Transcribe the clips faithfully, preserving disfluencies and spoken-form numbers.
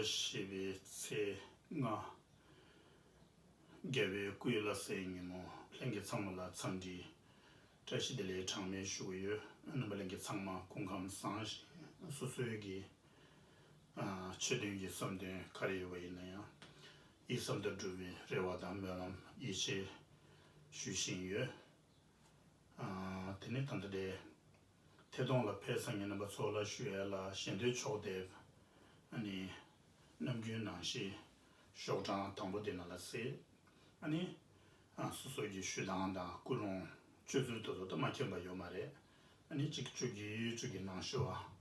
བཞི་པའི་ཚེས་ལྔ། རྒྱལ་བའི་སྐུའི་བླ་གཟའི་ཉིན་མོ། ལྷན་རྒྱས་ཚང་མ་ལ་འཚམས་འདྲི་བཀྲ་ཤིས་བདེ་ལེགས་གྲངས་མེད་ཞུ་གི་ཡོད། རྣམ་པ་ལྷན་རྒྱས་ཚང་མ་སྐུ་ཁམས་བཟང་ཞིང་སོ་སོའི་གི་ཨ་ཆོས་དོན་གྱི་བསམ་དོན་ག་རེ་ཡོད་པ་ཡིན་ན་ཡང་ཡིད་བསམ་དུ་འགྲུབ་པའི་རེ་བ་དང་སྨོན་ལམ་ཡིད་ཆེས་ཞུ་བཞིན་ཡོད། ཨ་དེ་ནས་ད་ལྟ་དེ་ཐད་གཏོང་ལ་ཕེབས་སང་ཉིན་རྣམ་པ་ཚོ་ལ་ཞུ་ཡས་ལ་ཞལ་འདོན་ཆོག་དེ་ཨ་ནི་ནམ་རྒྱུན་ནང་བཞིན་ཤོག་གྲངས་དང་པོ་དེ་ནང་ལ་གཟིགས། ཨ་ནི་ཨ་སོ་སོ་གི་ཞུ་སྟངས་དང་ཀུན་སློང་སྤྱོད་ཚུལ་དེ་ཚོ་ད་མ་མཁྱེན་པ་ཡོད་མ་རེད། ཨ་ནི་གཅིག་བཅུ་གི་བཅུ་གི་ནང་ཞུ་བ།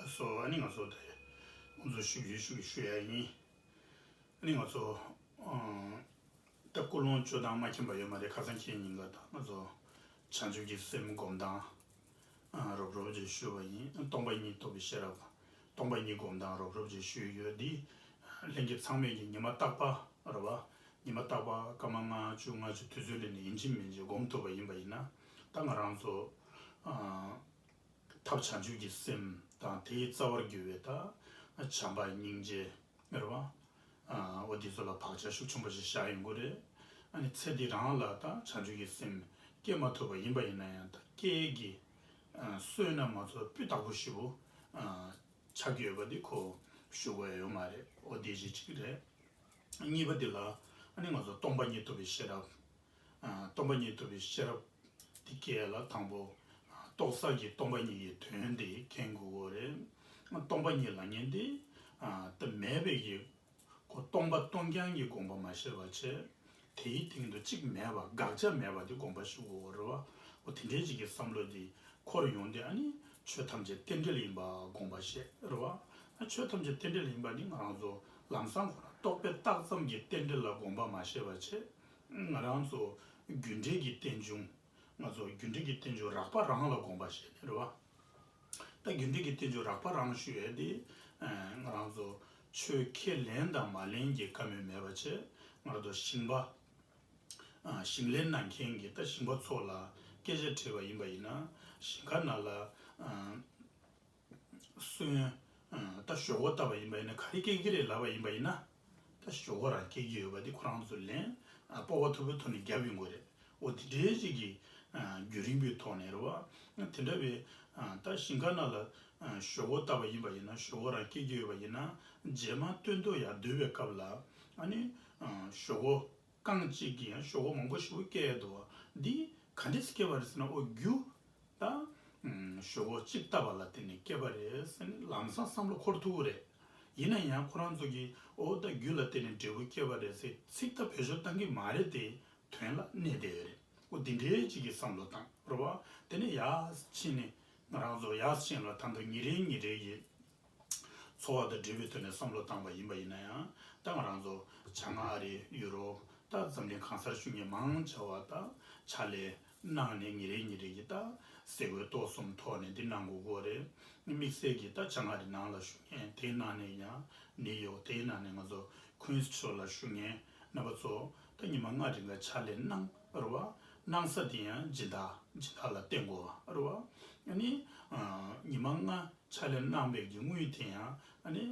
ལགས་སོ། ཨ་ནི་ང་ཚོ་དེ་ང་ཚོ་ཞུ་རྒྱུ་ཞུ་གི་ཞུ་ཡ་ཡིན། ཨ་ནི་ང་ཚོ་ཨང་། ད་ཀུན་སློང་སྤྱོད་སྟངས་མ་མཁྱེན་པ་ཡོད་མ་རེད། ཁ་སང་ཁྱེད་ཉིན་ག་ད་ང་ཚོ་བྱང་ཆུབ་ཀྱི་སེམས་སྒོམ་སྟངས་ཨ་རོབ་རོབ་ཅིག་ཞུས་པ་ཡིན། སྟོང་པ་ཉིད་རྟོགས་པའི་ཤེས་རབ། སྟོང་པ་ཉིད་སྒོམ་སྟངས་རོབ་རོབ་ཅིག་ཞུས་ཡོད། འདི་ ལྷན་རྒྱས་ཚང་མས་ཀྱི་ཉི་མ་རྟག་པ་རེད་བ། ཉི་མ་རྟག་པ་སྐར་མ་ལྔ་བཅུ་ལྔ་བཅུ་དུས་ཚོད་ལས་ནས་ཡིན་གཅིག་མིན་གཅིག་སྒོམ་ཐུབ་པ་ཡིན་པ་ཡིན་ན། ད་ང་རང་ཚོ་ཨ་ཐབས་བྱང་ཆུབ་ཀྱི་སེམས་དང་དེའི་རྩ་བར་གྱུར་པའི་ད་བྱམས་པ་སྙིང་རྗེ་རེད་བ། ཨ་འོ་འདི་ཚོ་ལ་བག་ཆགས་ཤུགས་ཆེན་པོ་ཞིག་བཞག་ཡོང་གི་རེད། ཨ་ནི་ཚེ་འདི་རང་ལ་ད་བྱང་ཆུབ་ཀྱི་སེམས་སྐྱེ་མ་ཐུབ་པ་ཡིན་པ་ཡིན་ན་ཡང་ད་སྐྱེ་གི་ཨ་སོན་ན་མ་ཚོ་སྤུས་དག་པོ་ཞིག་པོ་ཨ་ཆགས་ཀྱི་ཡོད་པ་འདི་ཁོ་ཞུ་དགོས་ཡོད་མ་རེད། འོ་འདི་གཞི་གཅིག་རེད། གཉིས་པ་འདི་ལ་ཨ་ནི་ང་ཚོ་སྟོང་པ་ཉིད་རྟོགས་པའི་ཤེས་རབ། ཨ་སྟོང་པ་ཉིད་རྟོགས་པའི་ཤེས་རབ་འདི་སྐྱེ་ལ་དང་པོ་ཨ་རྟོགས་བསགས་ཀྱི་སྟོང་པ་ཉིད་ཀྱི་དོན་འདི་མཁྱེན་དགོས་ཀྱི་རེད། ཨ་སྟོང་པ་ཉིད་ལབ་མཁན་འདི་ཨ་ད་མེད་པའི་གི་ཁོ་སྟོང་པ་སྟོང་རྐྱང་གི་དགོངས་པ་མ་བཞེས་པ་བྱས། དེའི་སྟེང་དུ་གཅིག་མེད་པ་དགག་བྱ་མེད་པ་དེ་དགོངས་པ་ཞུ་དགོས་རེད་བ། འོ་དེ་འདྲའི་ཅིག་གི་བསམ་བློ་དེ་འཁོར་ཡོང་དུས་ཨ་ནི་ཆོས་ཐམས་ཅད་རྟེན་འབྲེལ་ཡིན་པ་དགོངས་པ་བཞེས་རེད་བ། ཨ་ཆོས་ཐམས་ཅད་རྟེན་འབྲེལ་ཡིན་པ་ནི་ང་རང་ཚོ་ལམ་སང་ཁོ་ན་རྟོག་པས་བཏགས་ཙམ་གྱི་རྟེན་འབྲེལ་ལ་དགོངས་པ་མ་བཞེས་པ་བྱས། ང་རང་ཚོ་རྒྱུ་འབྲས་ཀྱི་རྟེན་འབྱུང་། ང་ཚོ་རྒྱུ་འབྲས་ཀྱི་རྟེན་འབྱུང་རགས་པ་རང་ལ་དགོངས་པ་བཞེས་ནས་རེད་བ། ད་རྒྱུ་འབྲས་ཀྱི་རྟེན་འབྱུང་རགས་པ་རང་ཞུ་ཡས་དེ། ཨ་ང་རང་ཚོ་ཆོས་ཁས་ལེན་དང་མ་ལེན་གྱི་བཀའ་མོལ་མེད་པ་བྱས། ང་རང་ཚོ་ཞིང་པ། ཨ་ཞིང་ལས་གནང་མཁན་གྱི་ད་ཞིང་པ་ཚོ་ལ་སྐད་ཆ་དྲིས་པ་ཡིན་པ་ཡིན་ན། ཞིང་ཁ་ནང་ལ་ཨ་སོན་ཨ་ད་ཞོག་ཁོག་བཏབ་པ་ཡིན་པ་ཡིན་ན་ག་རེ་སྐྱེ་གི་རེད་ལབ་པ་ཡིན་པ་ཡིན་ན། ད་ཞོག་ཁོག་རང་སྐྱེ་གི་ཡོད་པ་དེ་ཁོ་རང་ཚོ་ལན་ཨ་སྤོབས་པ་མཐོ་པོའི་ཐོག་ནས་རྒྱབ་ཡོང་གི་རེད། འོ་དེ་འདྲའི་ཅིག་གི་ཨ་རྒྱུན་རིང་པོའི་ཐོག་ནས་རེད་བ། དེ་འདྲ་བའི་ཨ་ད་ཞིང་ཁ་ནང་ལ་ཨ་ཞོག་ཁོག་བཏབ་པ་ཡིན་པ་ཡིན་ན། ཞོག་ཁོག་རང་སྐྱེ་གི་ཡོད་པ་ཡིན་ན། རྗེས་མ་སྟོན་ཐོག་ཡར་བསྡུ་བའི་སྐབས་ལ་ཨ་ནི་ཨ་ཞོག་ཁོག་རྐང་གཅིག་གིས་ཡང་ཞོག་ཁོག་མང་པོ་ཞིག་པོ་སྐྱེ་ཡ་འདུག་བ། འདི་ག་འདྲས་སྐྱེ་བ་རེད་ཟེར་ན། འོ་རྒྱུ་ད་ཨ་ཞོག་ཁོག་གཅིག་བཏབ་པ་ལ་བརྟེན་ནས་སྐྱེ་བ་རེད་ཟེར་ནས་ལམ་སང་བསམ་བློ་འཁོར་ཐུབ་ཀྱི་རེད། ཡིན་ན་ཡང་ཁོ་རང་ཚོ་གིས་འོ་ད་རྒྱུ་ལ་བརྟེན་ནས་འབྲས་བུ་སྐྱེ་བ་རེད་ཟེར་ཚིག་ད་བེད་སྤྱོད་བཏང་གི་མ་རེད་དེ། དོན་ལ་གནས་བསྡད་ཡོད་རེད། འོ་འདི་འདྲའི་ཅིག་གི་བསམ་བློ་བཏང་རེད་བ། དེ་ནས་ཡར་ཕྱིན་ནས་ང་རང་ཚོ་ཡར་ཕྱིན་ལ་ད་ལྟ་ཉིན་རེ་ཉིན་རེ་ཡི་འཚོ་བ་དང་འབྲེལ་བའི་ཐོག་ནས་བསམ་བློ་བཏང་པ་ཡིན་པ་ཡིན་ན་ཡང་། ད་ང་རང་ཚོ་བྱང་ཨ་རི། ཡུ་རོབ། ད་འཛམ་གླིང་གང་སར་བཞུགས་མཁན་མང་ཆེ་བ་ད་ཕྱག་ལས་གནང་ནས་ཉིན་རེ་ཉིན་རེ་གི་ད་ཟས་གོས་གཏོར་གསུམ་ཐོག་ནས་འདི་གནང་དགོས་ཀྱི་རེད། དམིགས་བསལ་གྱི་ད་བྱང་ཨ་རི་ནང་ལ་བཞུགས་མཁན་དེའི་ནང་ནས་ཡང་ནིའུ་ཡོག་དེའི་ནང་ནས་ང་ཚོ་ཁུན་སི་ཕྱོགས་ལ་བཞུགས་མཁན་རྣམ་པ་ཚོ་ད་ཉི་མ་ལྔ་རིང་ག་ཕྱག་ལས་གནང་རེད་བ། གནང་ས་དེ་ཡང་སྦྱིན་བདག་སྦྱིན་བདག་ལ་བརྟེན་དགོས་པ་རེད་བ། ཨ་ནི་ཨ་ཉི་མ་ལྔ་ཕྱག་ལས་གནང་བའི་གི་དངུལ་དེ་ཡང་ཨ་ནི་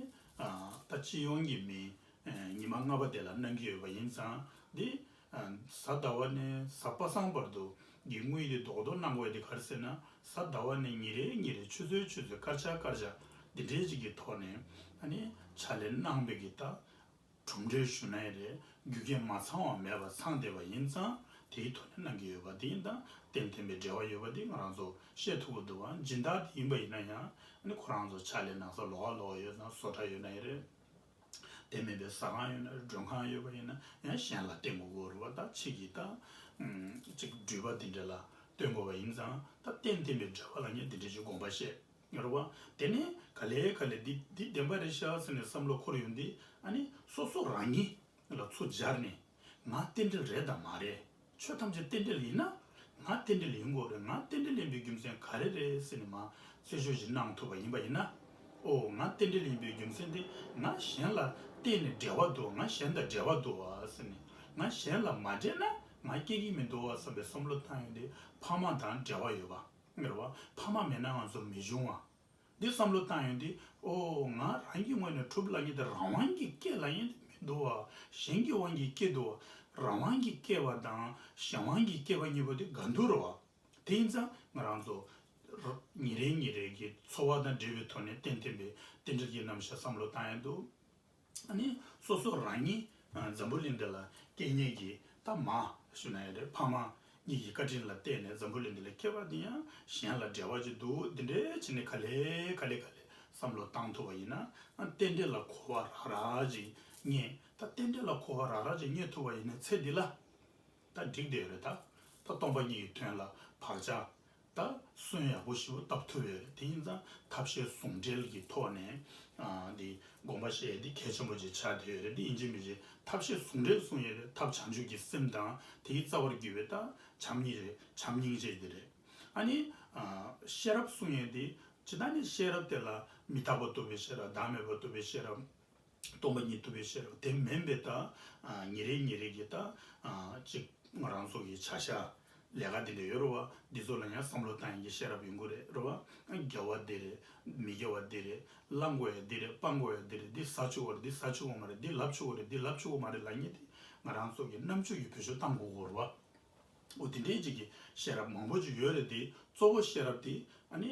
ཨ་ད་སྤྱི་ཡོངས་ཀྱི་མི་ཨ་ཉི་མ་ལྔ་པ་དེ་ལ་གནང་གི་ཡོད་པ་ཡིན་ཙང་། འདི་ཨ་གཟའ་ཟླ་བ་ནས་གཟའ་པ་སངས་བར་དུ་གི་དངུལ་དེ་རྡོག་རྡོག་གནང་དགོས་དེ་ག་རེ་ཟེར་ན། གཟའ་ཟླ་བ་ནས་ཉིན་རེ་ཉིན་རེ་ཆུ་ཚོད་ཆུ་ཚོད་སྐར་ཆ་སྐར་ཆ་འདི་འདྲའི་ཅིག་གི་ཐོག་ནས་ཨ་ནི་ཕྱག་ལས་གནང་བའི་གི་ད་གྲུབ་འབྲས་ཞུ་ན་ཡང་རེད། རྒྱུ་རྐྱེན་མ་ཚང་བ་མེད་པ་ཚང་བསྡད་པ་ཡིན་ཙང་། དེའི་ཐོག་ནས་གནང་གི་ཡོད་པ་དེ་ཡིན་ཙང་། གཏན་གཏན་པའི་འབྲེལ་བ་ཡོད་པ་དེ་ང་རང་ཚོ་ཤེས་ཐུབ་ཀྱི་འདུག་བ། སྦྱིན་བདག་དེ་ཡིན་པ་ཡིན་ན་ཡང་ཨ་ནི་ཁོ་རང་ཚོ་ཕྱག་ལས་གནང་ས་ལོགས་ཀ་ལོགས་ཀ་ཡོད་ཙང་། བཟོ་གྲྭ་ཡོད་ན་ཡང་རེད། དེ་མིན་པའི་ཟ་ཁང་ཡོད་ན་རེད། མགྲོན་ཁང་ཡོད་པ་ཡིན་ན་ཡང་གཞན་ལ་བརྟེན་དགོས་ཀྱི་རེད་བ། ད་ཕྱི་གི་ད་ཨུམ་ཅིག་འགྲུལ་པ་དེ་འདྲ་ལ་བརྟེན་དགོས་པ་ཡིན་ཙང་། ད་གཏན་གཏན་པའི་འབྲེལ་བ་ལ་ངས་འདི་འདྲ་ཅིག་དགོངས་པ་བཞེས། རེད་བ། དེ་ནས་ག་ལེ་ག་ལེ་འདི་འདི་བདེན་པ་རེད་ཤག་ཟེར་ནས་བསམ་བློ་འཁོར་ཡོང་དུས། ཨ་ནི་སོ་སོ་རང་ཉིད་ལ་ཚུར་སྦྱར་ནས། ང་རྟེན་འབྲེལ་རེད་དམ་མ་རེད། ཆོས་ཐམས་ཅད་རྟེན་འབྲེལ་ཡིན་ན། ང་རྟེན་འབྲེལ་ཡིན་དགོས་རེད། ང་རྟེན་འབྲེལ་ཡིན་པའི་རྒྱུ་མཚན་ག་རེ་རེད་ཟེར་ནས་མར་རྩད་གཅོད་ཅིག་གནང་ཐུབ་པ་ཡིན་པ་ཡིན་ན། ཨོ། ང་རྟེན་འབྲེལ་ཡིན་པའི་རྒྱུ་མཚན་དེ་ང་གཞན་ལ་བརྟེན་ནས་འབྲེལ་བ་འདུག་ང་གཞན་དང་འབྲེལ་བ་འདུག་བ་ཟེར་ནས། ང་གཞན་ལ་མ་འབྲེལ་ན་ང་སྐྱེ་གི་མི་འདུག་བ་བསམ་པའི་བསམ་བློ་བཏང་ཡོང་དུས། ཕ་མ་དང་འབྲེལ་བ་ཡོད་པ། རེད་བ། ཕ་མ་མེད་ན་ང་ཚོ་མི་འབྱུང་བ། འདི་བསམ་བློ་བཏང་ཡོང་དུས། ཨོ། ང་རང་གི་ངོས་ནས་གྲུབ་ལ་ངེས་དེ་རང་དབང་གིས་སྐྱེ་ལ་ངེས་དེ་མི་འདུག་བ། གཞན་གྱི་དབང་གིས་སྐྱེ་འདུག་བ། རང་དབང་གིས་སྐྱེ་བ་དང་གཞན་དབང་གིས་སྐྱེ་བ་གཉིས་པོ་དེ་འགལ་འདུ་རེད་བ། དེ་ཡིན་ཙང་ང་རང་ཚོ་ཉིན་རེ་ཉིན་རེ་གི་འཚོ་བ་དང་འབྲེལ་བའི་ཐོག་ནས་གཏན་གཏན་པའི་རྟེན་འབྲེལ་གྱི་རྣམ་གཞག་བསམ་བློ་བཏང་ཡ་འདུག་ཨ་ནི་སོ་སོ་རང་ཉིད་འཛམ་བུ་གླིང་འདི་ལ་སྐྱེ་མཁན་གྱི་ད་མ་ཞུ་ན་ཡང་རེད། ཕ་མ་གཉིས་ཀྱི་བཀའ་དྲིན་ལ་བརྟེན་ནས་འཛམ་བུ་གླིང་འདི་ལ་སྐྱེ་བ་འདི་ཡང་གཞན་ལ་འབྲེལ་བ་ཅིག་འདུག་འདི་འདྲའི་བྱས་ནས་ག་ལེ་ག་ལེ་ག་ལེ་བསམ་བློ་བཏང་ཐུབ་པ་ཡིན་ན། རྟེན་འབྲེལ་ལ་གོ་བ་རག་རག་ཅིག་རྙེད། ད་རྟེན་འབྲེལ་ལ་གོ་བ་རག་རག་ཅིག་རྙེད་ཐུབ་པ་ཡིན་ན་ཚེ་འདི་ལ་ད་འགྲིག་བསྡད་ཡོད་རེད། ད་ད་སྟོང་པ་ཉིད་ཀྱི་དོན་ལ་བག་ཆགས་ད་སོན་ཡག་པོ་ཞིག་བཏབ་ཐུབ་ཡོད་རེད། དེ་ཡིན་ཙང་ཐབས་ཤེས་ཟུང་འབྲེལ་གྱི་ཐོག་ནས་ཨ་འདི་དགོངས་པ་བཞེས་འདི་གལ་ཆེན་པོ་ཅིག་ཆགས་བསྡད་ཡོད་རེད། འདི་ཡིན་གཅིག་མིན་གཅིག་ཐབས་ཤེས་ཟུང་འབྲེལ་གསུང་ཡོད་རེད། ཐབས་བྱང་ཆུབ་ཀྱི་སེམས་དང་དེའི་རྩ་བར་གྱུར་པའི་ད་བྱམས་སྙིང་རྗེ། བྱམས་སྙིང་རྗེ་འདི་རེད། ཨ་ནི་ཨ་ཤེས་རབ་གསུང་ཡོད་འདི་ཇི་ལྟར་ནི་ཤེས་རབ་དེ་ལ་མི་རྟག་པ་རྟོགས་པའི་ཤེས་རབ། བདག་མེད་པ་རྟོགས་པའི་ཤེས་རབ། སྟོང་པ་ཉིད་རྟོགས་པའི་ཤེས་རབ་དེ་མིན་པའི་ད་ཨ་ཉིན་རེ་ཉིན་རེ་གི་ད་ཨ་ཅིག་ང་རང་ཚོ་གི་བྱ་བཞག་ལས་ཀ་དེ་འདྲ་ཡོད་རེད་བ། འདི་ཚོ་ལ་ཡང་བསམ་བློ་བཏང་ཡག་གི་ཤེས་རབ་ཡོང་གི་རེད་རེད་བ། དགེ་བ་འདི་རེད། མི་དགེ་བ་འདི་རེད། བླང་དགོས་ཡག་འདི་རེད། སྤང་དགོས་ཡག་འདི་རེད། འདི་ཟ་ཆོག་གི་རེད། འདི་ཟ་ཆོག་གི་མ་རེད། འདི་ལབ་ཆོག་གི་རེད། འདི་ལབ་ཆོག་གི་མ་རེད་ལབ་མཁན་དེ་ང་རང་ཚོ་གི་རྣམ་དཔྱོད་ཀྱིས་བེད་སྤྱོད་བཏང་དགོས་ཀྱི་རེད་བ། འོ་དེ་འདྲའི་ཅིག་གི་ཤེས་རབ་མང་པོ་ཅིག་ཡོད་རེད་དེ། གཙོ་བོ་ཤེས་རབ་དེ་ཨ་ནི་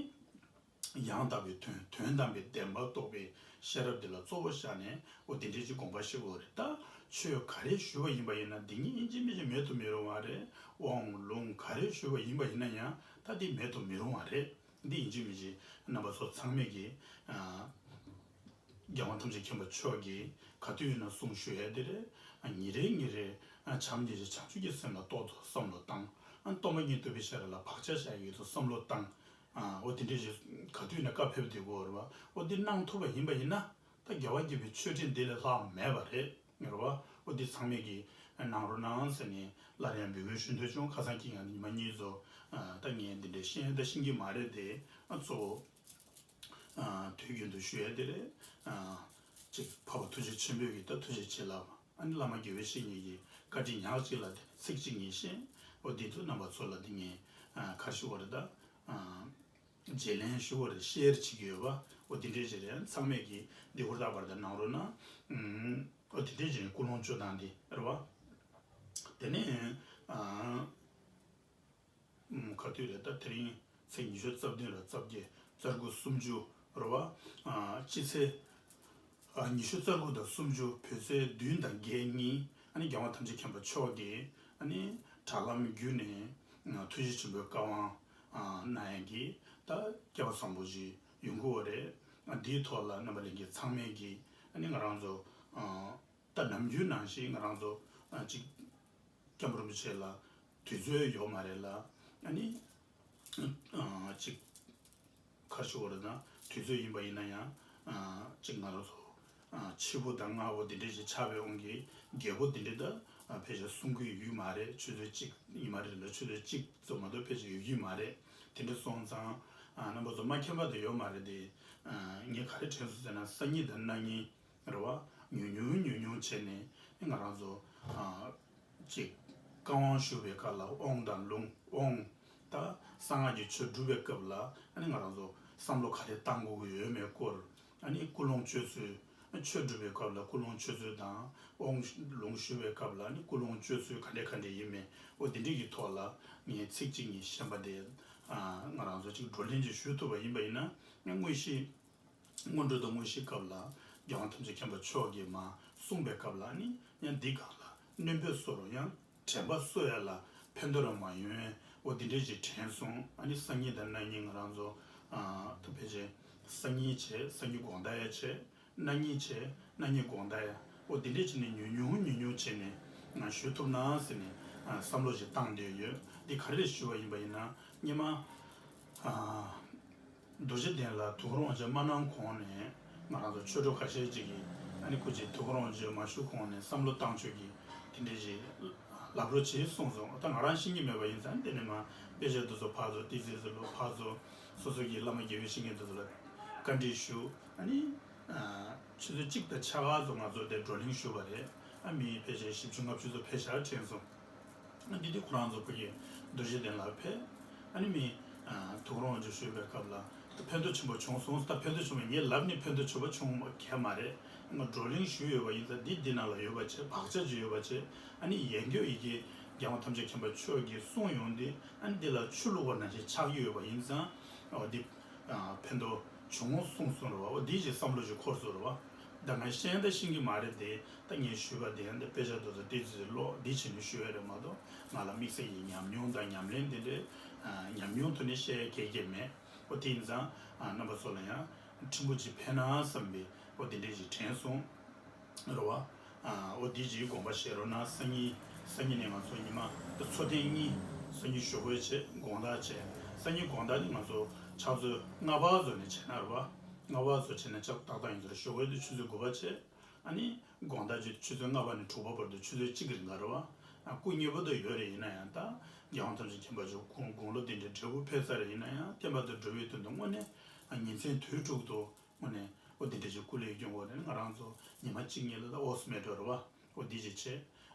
ཡང་དག་པའི་དོན། དོན་དམ་པའི་བདེན་པ་རྟོགས་པའི་ཤེས་རབ་དེ་ལ་གཙོ་བོ་བཞག་ནས་འོ་དེ་འདྲའི་ཅིག་དགོངས་པ་བཞེས་དགོས་རེད། ད་ཆོས་ག་རེ་ཞུས་པ་ཡིན་པ་ཡིན་ན་འདི་ཉིད་ཡིན་གཅིག་མིན་གཅིག་མེད་དུ་མི་རུང་བ་རེད། དབང་ལུང་ག་རེ་ཞུས་པ་ཡིན་པ་ཡིན་ན་ཡང་ད་འདི་མེད་དུ་མི་རུང་བ་རེད། འདི་ཡིན་གཅིག་མིན་གཅིག་རྣམ་པ་ཚོ་ཚང་མས་ཀྱིས་ཨ། རྒྱལ་དབང་ཐམས་ཅད་མཁྱེན་པ་མཆོག་གིས་ག་དུས་ཡིན་ན་གསུང་ཞུ་ཡ་དེ་རེད། ཉིན་རེ་ཉིན་རེ་བྱམས་སྙིང་རྗེ་བྱང་ཆུབ་ཀྱི་སེམས་ལ་ཏོག་ཙམ་བསམ་བློ་བཏང་། སྟོང་པ་ཉིད་རྟོགས་པའི་ཤེས་རབ་ལ་བག་ཆགས་བཞག་ཡོད་དུས་བསམ་བློ་བཏང་། འོ་དེ་འདྲས་ཞིག་ག་དུས་ཡིན་ན་བཀའ་ཕེབས་བསྡད་དགོས་རེད་བ། འོ་འདི་གནང་ཐུབ་པ་ཡིན་པ་ཡིན་ན་ད་རྒྱལ་བ་དགྱེས་པའི་མཆོད་སྤྲིན་འདི་ལས་ལྷག་མེད་པ་རེད། རེད་བ། འོ་འདི་ཚང་མས་ཀྱིས་གནང་རོགས་གནང་ཟེར་ནས་སླར་ཡང་འབོད་སྐུལ་ཞུ་འདོད་བྱུང་། ཁ་སང་གི་ང་ཉི་མ་གཉིས་ཚོ་ད་ངས་འདི་འདྲས་ཤེས་ད་ཤེས་ཀྱི་མ་རེད་དེ། ཨ་གཙོ་བོ། དུས་རྒྱུན་དུ་ཞུ་ཡ་དེ་རེད། ཅིག་འཕགས་པ་ཐུགས་རྗེ་ཆེན་པོས་ཀྱི་ད་ཐུགས་རྗེ་ཆེ་ལབ། ཨ་ནི་བླ་མ་དགེ་བའི་བཤེས་གཉེན་གྱི་བཀའ་དྲིན་ཉག་གཅིག་ལ་དེ་ཚིག་གཅིག་གཉིས་བཤད། འོ་འདི་ཚོ་རྣམ་པ་ཚོ་ལ་འདི་ངས་ག་རེ་ཞུ་དགོས་རེད་ད། བརྗེ་ལེན་ཞུ་དགོས་རེད། ཤེར་བྱེད་ཀྱི་ཡོད་པ། འོ་འདི་འདྲས་ཅིག་རེད། ཚང་མས་ཀྱི་འདི་ཧུར་ཐག་པར་དུ་གནང་རོགས་གནང་། འོ་འདི་འདྲས་ཅིག་ཀུན་སློང་བཅོས་སྟངས་འདི་རེད་བ། དེ་ནས། ག་དུས་རེད་ད། དེ་རིང་ཚེས་ཉི་ཤུ་རྩ་བདུན་ར་རྩ་བརྒྱད་རྩ་དགུ་སུམ་ཅུ་རེད་བ། སྤྱི་ཚེས་ཉི་ཤུ་རྩ་དགུ་དང་སུམ་ཅུ་བོད་ཚེས་བདུན་དང་བརྒྱད་གཉིས་ཨ་ནི་རྒྱལ་དབང་ཐམས་ཅད་མཁྱེན་པ་མཆོག་གིས་ཨ་ནི་དྲ་ལམ་བརྒྱུད་ནས་ཐུགས་རྗེ་ཆེན་པོའི་བཀའ་དབང་གནང་ཡག་གི་ད་སྐལ་བ་བཟང་པོ་ཞིག་ཡོང་གི་ཡོད་རེད། འདིའི་ཐོག་ལ་རྣམ་པ་ལྷན་རྒྱས་ཚང་མས་ཀྱིས་ཨ་ནི་ང་རང་ཚོ་ད་ནམ་རྒྱུན་ནང་བཞིན་ང་རང་ཚོ་ཅིག་སྐྱབས་མགོན་རིན་པོ་ཆེ་ལ་དུས་ཚོད་ཡོད་མ་རེད་ལ། ཨ་ནི་ཅིག་ག་རེ་ཞུ་དགོས་རེད་ན། དུས་ཚོད་ཡིན་པ་ཡིན་ན་ཡང་ཅིག་ང་རང་ཚོ་ཕྱི་པོ་དང་སྔ་པོ་དེ་འདྲས་ཞིག་ཆགས་པའི་དབང་གིས་རྒྱལ་པོ་དེ་འདྲས་ད་ཕལ་ཆེར་གསུང་གི་ཡོད་མ་རེད། ཆུ་ཚོད་གཅིག་ཡིན་མ་རེད་ལ། ཆུ་ཚོད་གཅིག་ཙམ་མ་གཏོགས་ཕལ་ཆེར་ཡོད་ཀྱི་མ་རེད། དེ་འདྲས་སོང་ཙང་རྣམ་པ་ཚོ་མ་མཁྱེན་པ་དེ་ཡོད་མ་རེད་དེ། ངས་ག་རེ་དྲན་སོང་ཟེར་ན། སང་ཉིན་དང་གནངས་ཉིན་རེད་བ། ཉུང་ཉུང་ཉུང་ཉུང་བྱས་ནས་ང་རང་ཚོ་ཅིག་བཀའ་དབང་ཞུ་བའི་སྐབས་ལ་དབང་དང་ལུང་། དབང་ད་གསང་སྔགས་ཀྱི་ཆོས་སྒྲུབ་པའི་སྐབས་ལ་ཨ་ནི་ང་རང་ཚོ་བསམ་བློ་ག་རེ་བཏང་དགོས་ཀྱི་ཡོད་མེད་སྐོར། ཨ་ནི་ཀུན་སློང་བཅོས་ཚུལ། ཆོས་སྒྲུབ་པའི་སྐབས་ལ་ཀུན་སློང་བཅོས་ཚུལ་དང་། དབང་ལུང་ཞུ་བའི་སྐབས་ལ་ཨ་ནི་ཀུན་སློང་བཅོས་ཚུལ་ག་འདྲས་ག་འདྲས་ཡིན་མིན། འོ་དེ་འདྲས་ཀྱི་ཐོག་ལ་ངས་ཚིག་གཅིག་གཉིས་གཞན་པ་དེ་ང་རང་ཚོ་ཅིག་བགྲོ་གླེང་ཅིག་ཞུ་ཐུབ་པ་ཡིན་པ་ཡིན་ན། ཡང་དངོས་གཞི། སྔོན་འགྲོ་དང་དངོས་གཞིའི་སྐབས་ལ་རྒྱལ་དབང་ཐམས་ཅད་མཁྱེན་པ་མཆོག་གིས་མར་གསུངས་པའི་སྐབས་ལ་ནི་ཡང་འདི་སྒང་ལ་སྣོན་པོ་གསོ་རོགས། ཡང་དྲན་པ་གསོ་ཡ་ལ་ཕན་ཐོགས་རང་མ་ཡོང་བའི་འོ་འདི་འདྲས་ཅིག་དྲན་སོང་། ཨ་ནི་སང་ཉིན་དང་གནངས་ཉིན་ང་རང་ཚོ་ད་ཕལ་ཆེར་སང་ཉིན་བྱས། སང་ཉིན་དགོང་དག་ཡ་བྱས། གནངས་ཉིན་བྱས། གནངས་ཉིན་དགོང་དག་ཡ། འོ་འདི་འདྲས་བྱས་ནས་ཉུང་ཉུང་ཉུང་ཉུང་བྱས་ནས་ཞུ་ཐུབ་ན་ཟེར་ནས་བསམ་བློ་ཞིག་བཏང་བསྡད་ཡོད། འདི་ག་རེ་ཞུ་བ་ཡིན་པ་ཡིན་ན། སྔོན་མ། རྡོ་རྗེ་གདན་ལ་དུས་འཁོར་དབང་ཆེན་མ་གནང་གོང་ནས་ང་རང་ཚོ་ཆོས་གྲོགས་ཁ་ཤས་ཅིག་གིས་ཨ་ནི་སྐུ་མཁྱེན་དུས་འཁོར་དབང་ཆེན་མ་ཞུ་གོང་ནས་བསམ་བློ་བཏང་ཆོག་གི་དེ་འདྲས་ཅིག་ལབ་རོགས་བྱེད་གསུངས་སོང་། ད་ང་རང་ཤེས་ཀྱི་མེད་པ་ཡིན་ཙང་དེ་ནས་མར་དཔེ་ཆ་དེ་ཚོ་ཕར་ཚུར་ཏི་ཙི་ཙི་ལོ་ཕར་ཚུར་སོ་སོ་གི་བླ་མ་དགེ་བའི་བཤེས་གཉེན་དེ་ཚོ་ལ་བཀའ་འདྲི་ཞུ། ཨ་ནི་ཆུ་ཚོད་གཅིག་དང་ཕྱེད་ཀ་ཙམ་ང་ཚོ་དེ་བགྲོ་གླེང་ཞུས་པ་རེད། ཨ་མི་ཕལ་ཆེར་བཞི་བཅུ་ལྔ་བཅུ་ཙམ་ཕེབས་ཤག་དྲན་སོང་། འདི་དུས་ཁོ་རང་ཚོ་ཕ་གི་རྡོ་རྗེ་གདན་ལ་ཕེབས། ཨ་ནི་མི་དུས་འཁོར་དབང་ཆེན་ཞུས་པའི་སྐབས་ལ་ད་ཕན་ཐོགས་ཆེན་པོ་བྱུང་སོང་། ད་ཕན་ཐོགས་ཆེན་པོ་ངས་ལབ་ནས་ཕན་ཐོགས་ཆེན་པོ་བྱུང་མ་གལ་མ་རེད། ང་བགྲོ་གླེང་ཞུས་ཡོད་པ་ཡིན་ཙང་འདི་འདི་ནང་ལ་ཡོད་པ་བྱས། བག་ཆགས་ཅིག་ཡོད་པ་བྱས། ཨ་ནི་ཡིན་རྒྱུ་ཡི་གེ་རྒྱལ་དབང་ཐམས་ཅད་མཁྱེན་པ་མཆོག་གིས་གསུངས་ཡོང་དུས་ཨ་ནི་འདི་ལ་ཆུ་བླུགས་པ་ནང་བཞིན་ཆགས་ཀྱི་ཡོད་པ་ཡིན་ཙང་། འོ་འདི་ཕན་ཐོགས་བྱུང་གསུངས་སོང་རེད་བ། འོ་འདི་ཅིག་བསམ་བློ་ཅིག་འཁོར་སོང་རེད་བ། ད་ང་ཤེས་ད་ཤེས་ཀྱི་མ་རེད་དེ། ད་ངས་ཞུས་པ་དེ་ཡང་ད་དཔེ་ཆ་དེ་ཚོ་ཏི་ཙི་ཙི་ཀློག་འདི་བྱས་ནས་ཞུས་པ་རེད་མ་གཏོགས། ང་ལ་དམིགས་བསལ་གྱི་ཉམས་མྱོང་དང་ཉམས་ལེན་དེ་འདྲའི་ཨ་ཉམས་མྱོང་ཐོག་ནས་བཤད་ཡ་གང་ཡང་མེད། འོ་དེ་ཡིན་ཙང་ཨ་རྣམ་པ་ཚོ་ལ་ཡང་ཕྲན་བུ་ཅིག་ཕན་ན་བསམ་པའི་འོ་དེ་འདྲས་ཅིག་དྲན་སོང་། རེད་བ། ཨ་འོ་དེ་ཅིག་དགོངས་པ་བཞེས་རོགས་གནང་། སང་ཉིན། སང་ཉིན་ནས་ང་ཚོ་ཉི་མ་ད་འཚོ་ཐེངས་གཉིས། སང་ཉིན་ཞོགས་པ་བྱས། དགོང་དག་བྱས། སང་ཉིན་དགོང་དག་ནི་ང་ཚོ་ཕྱག་ཚོད་ལྔ་པ་བཟོ་ནས་བྱས་ན་རེད་བ། ལྔ་པ་བཟོ་བྱས་ན་ལྕགས་ཏག་ཏག་ཡིན་ཚོད་རེད། ཞོགས་པའི་དུས་ཆུ་ཚོད་དགུ་པ་བྱས། ཨ་ནི་དགོང་དག་ཅིག་ཆུ་ཚོད་ལྔ་པ་ནས་དྲུག་པ་བར་དུ་ཆུ་ཚོད་གཅིག་གི་རིང་ག་རེད་བ། ཨ་སྐུ་མཉེལ་པོ་དེ་ཡོད་རེད། ཡིན་ན་ཡང་ད་རྒྱལ་དབང་ཐམས་ཅད་མཁྱེན་པ་མཆོག་དགུང་དགུང་ལོ་དེ་འདྲའི་འབྲས་བུ་ཕེབས་ཚར་རེད། ཡིན་ན་ཡང་བསྟན་པ་དང་འགྲོ་བའི་དོན་དུ་དངོས་གནས་ཨ་ཉིན་མཚན་དུས་དྲུག་ཏུ་དངོས་གནས་ ཨོ་དེ་འདྲ་ཞིག་སྐུ་ལས་སྐྱོན་དགོས་ནས་ང་རང་ཚོ་ཉི་མ་གཅིག་གཉིས་ལ་ད་ཨོ་སི་མེད་འགྲོ་རེད་བ། ཨོ་དེ་ཅིག་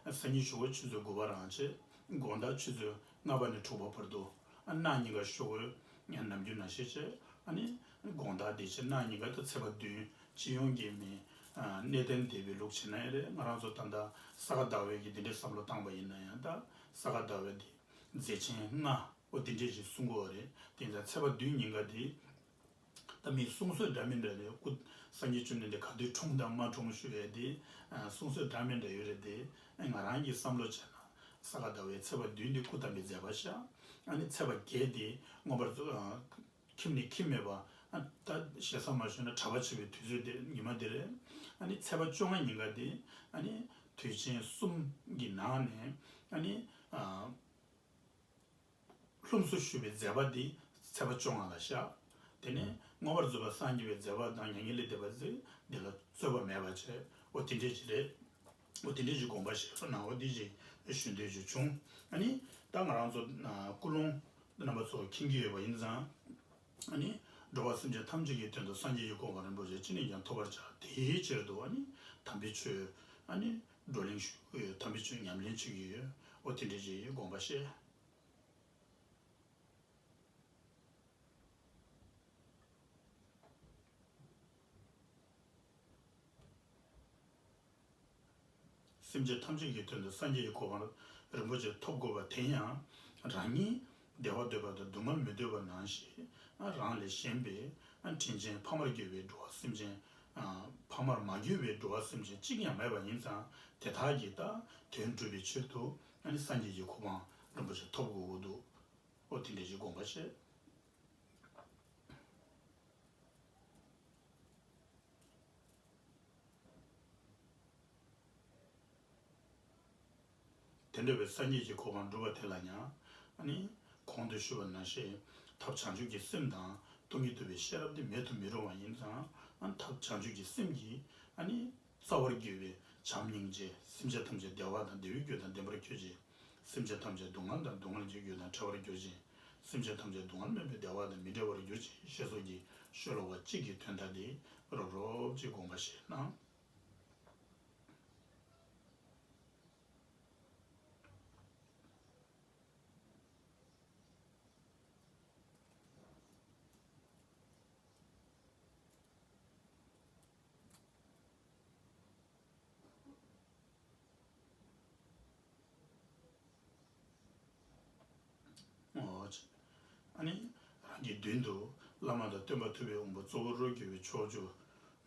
བྱས། སང་ཉིན་ཞོགས་པ་ཆུ་ཚོད་དགུ་པ་རང་བྱས། དགོང་དག་ཆུ་ཚོད་ལྔ་པ་ནས་དྲུག་པ་བར་དུ་ཨ་གནངས་ཉིན་ཀ་ཞོགས་པ་ནམ་རྒྱུན་ནང་བཞིན་བྱས། ཨ་ནི་དགོང་དག་དེ་བྱས་གནངས་ཉིན་ཀ་ད་ཚེས་པ་བདུན། སྤྱི་ཡོངས་ཀྱི་མི་ཨ་གནས་བརྟན་སྡེ་པའི་ལུགས་བྱས་ན་ཡང་རེད། ང་རང་ཚོ་ད་ལྟ་ས་ག་ཟླ་བའི་གི་དེ་འདྲའི་བསམ་བློ་བཏང་པ་ཡིན་ན་ཡང་ད་ས་ག་ཟླ་བའི་དེ་མཛད་ཆེན་ལྔ། ཨོ་དེ་འདྲས་ཞིག་གསུང་གི་ཡོད་རེད། དེ་ཡིན་ཙང་ཚེས་པ་བདུན་ཉིན་ཀ་དེ་ད་མི་གསུང་སྲོལ་འདྲ་མི་འདྲ་རེད། སྐུ་སངས་རྒྱས་བཅོམ་ལྡན་འདས་ག་དུས་འཁྲུངས་དང་མ་འཁྲུངས་ཞུ་ཡས་དེ་ཨ་གསུང་སྲོལ་འདྲ་མི་འདྲ་ཡོད་རེད་དེ། ཨ་ང་རང་གི་བསམ་བློ་བྱས་ན་ས་ག་ཟླ་བའི་ཚེས་པ་བདུན་དེ་སྐུ་བལྟམས་པའི་མཛད་པ་ཤག་ཨ་ནི་ཚེས་པ་བརྒྱད་དེ་མངོན་པར་རྫོགས་ཨ་ཁྱིམ་ནས་ཁྱིམ་མེད་པ། ཨ་ད་ཞེ་ས་མ་ཞུས་ན་གྲྭ་པ་བྱེད་པའི་དུས་ཚོད་དེ་ཉི་མ་དེ་རེད། ཨ་ནི་ཚེས་པ་བཅོ་ལྔ་ཉིན་ཀ་དེ་ཨ་ནི་དུས་ཆེན་གསུམ་གྱི་ནང་ནས་ཨ་ནི་ཨ། ལྷུམས་སུ་ཞུགས་པའི་མཛད་པ་འདི་ཚེས་པ་བཅོ་ལྔ་ལ་བཞག་དེ་ནས་མངོན་པར་རྫོགས་པར་སངས་རྒྱས་པའི་མཛད་པ་དང་མྱ་ངན་ལས་འདས་པ་འདི་འདི་ལ་རྩོད་པ་མེད་པ་བྱས། འོ་དེ་འདྲས་ཅིག་རེད། འོ་དེ་འདྲས་ཅིག་དགོངས་པ་བཞེས་རོགས་གནང་། འོ་འདི་ཅིག་ཞུ་འདོད་ཅིག་བྱུང་། ཨ་ནི་ད་ང་རང་ཚོ་ཨ་ཀུན་སློང་རྣམ་པ་ཚོ་མཁྱེན་གྱི་ཡོད་པ་ཡིན་ཙང་། ཨ་ནི་འགྲོ་བ་སེམས་ཅན་ཐམས་ཅད་ཀྱི་དོན་དུ་སངས་རྒྱས་ཀྱི་གོ་འཕང་རིན་པོ་ཆེ་ཅི་ནས་ཀྱང་ཐོབ་པར་བྱ། དེའི་ཕྱིར་དུ་ཨ་ནི་དམ་པའི་ཆོས་ཨ་ནི་བགྲོ་གླེང་ཞུ་གི་ཡོད། དམ་པའི་ཆོས་ཉམས་ལེན་བྱེད་ཀྱི་ཡོད། འོ་དེ་འདྲ་ཞིག་དགོངས་པ་བཞེས། སེམས་ཅན་ཐམས་ཅད་ཀྱི་དོན་དུ་སངས་རྒྱས་ཀྱི་གོ་འཕང་རིན་པོ་ཆེ་ཐོབ་དགོས་པ་དེ་ཡང་རང་ཉིད་བདེ་བ་འདོད་པ་དང་སྡུག་བསྔལ་མི་འདོད་པ་ནང་བཞིན་རང་ལས་གཞན་པའི་དྲིན་ཅན་ཕ་མར་གྱུར་པའི་འགྲོ་བ་སེམས་ཅན། ཕ་མར་མ་གྱུར་པའི་འགྲོ་བ་སེམས་ཅན་གཅིག་ཀྱང་མེད་པ་ཡིན་ཙང་དེ་དག་གི་ད་དོན་སྒྲུབ་པའི་ཕྱིར་དུ་ཨ་ནི་སངས་རྒྱས་ཀྱི་གོ་འཕང་རིན་པོ་ཆེ་ཐོབ་དགོས་ཀྱི་འདུག་འོ་དེ་འདྲ་ཞིག་དགོངས་པ་བཞེས། དེ་འདྲ་བའི་སངས་རྒྱས་ཀྱི་གོ་འཕང་སྒྲུབ་པ་དེ་ལ་ཡང་ཨ་ནི་གོང་དུ་ཞུས་པ་ནང་བཞིན་ཐབས་བྱང་ཆུབ་ཀྱི་སེམས་དང་སྟོང་ཉིད་རྟོགས་པའི་ཤེས་རབ་དེ་མེད་དུ་མི་རུང་བ་ཡིན་ཙང་། ཨ་ནི་ཐབས་བྱང་ཆུབ་ཀྱི་སེམས་ཀྱིས་ཨ་ནི་རྩ་བར་གྱུར་པའི་བྱམས་སྙིང་རྗེ། སེམས་ཅན་ཐམས་ཅད་བདེ་བ་དང་བདེ་བའི་རྒྱུ་དང་ལྡན་པར་གྱུར་ཅིག་སེམས་ཅན་ཐམས་ཅད་སྡུག་བསྔལ་དང་སྡུག་བསྔལ་གྱི་རྒྱུ་དང་བྲལ་བར་གྱུར་ཅིག་སེམས་ཅན་ཐམས་ཅད་སྡུག་བསྔལ་མེད་པའི་བདེ་བ་དང་མི་འབྲལ་བར་གྱུར་ཅིག་ཞེས་སོགས་ཀྱི་ཤོ་ལོ་ཀ་གཅིག་གི་དོན་དག་འདི་རོབ་རོབ་ཅིག་དགོངས་པ་བཞེས་གནང་། ཨ་ནི་རང་གི་མདུན་དུ་བླ་མ་དང་སྟོན་པ་ཐུབ་པའི་དབང་པོ་གཙོ་བོར་གྱུར་པའི་ཕྱོགས་བཅུ་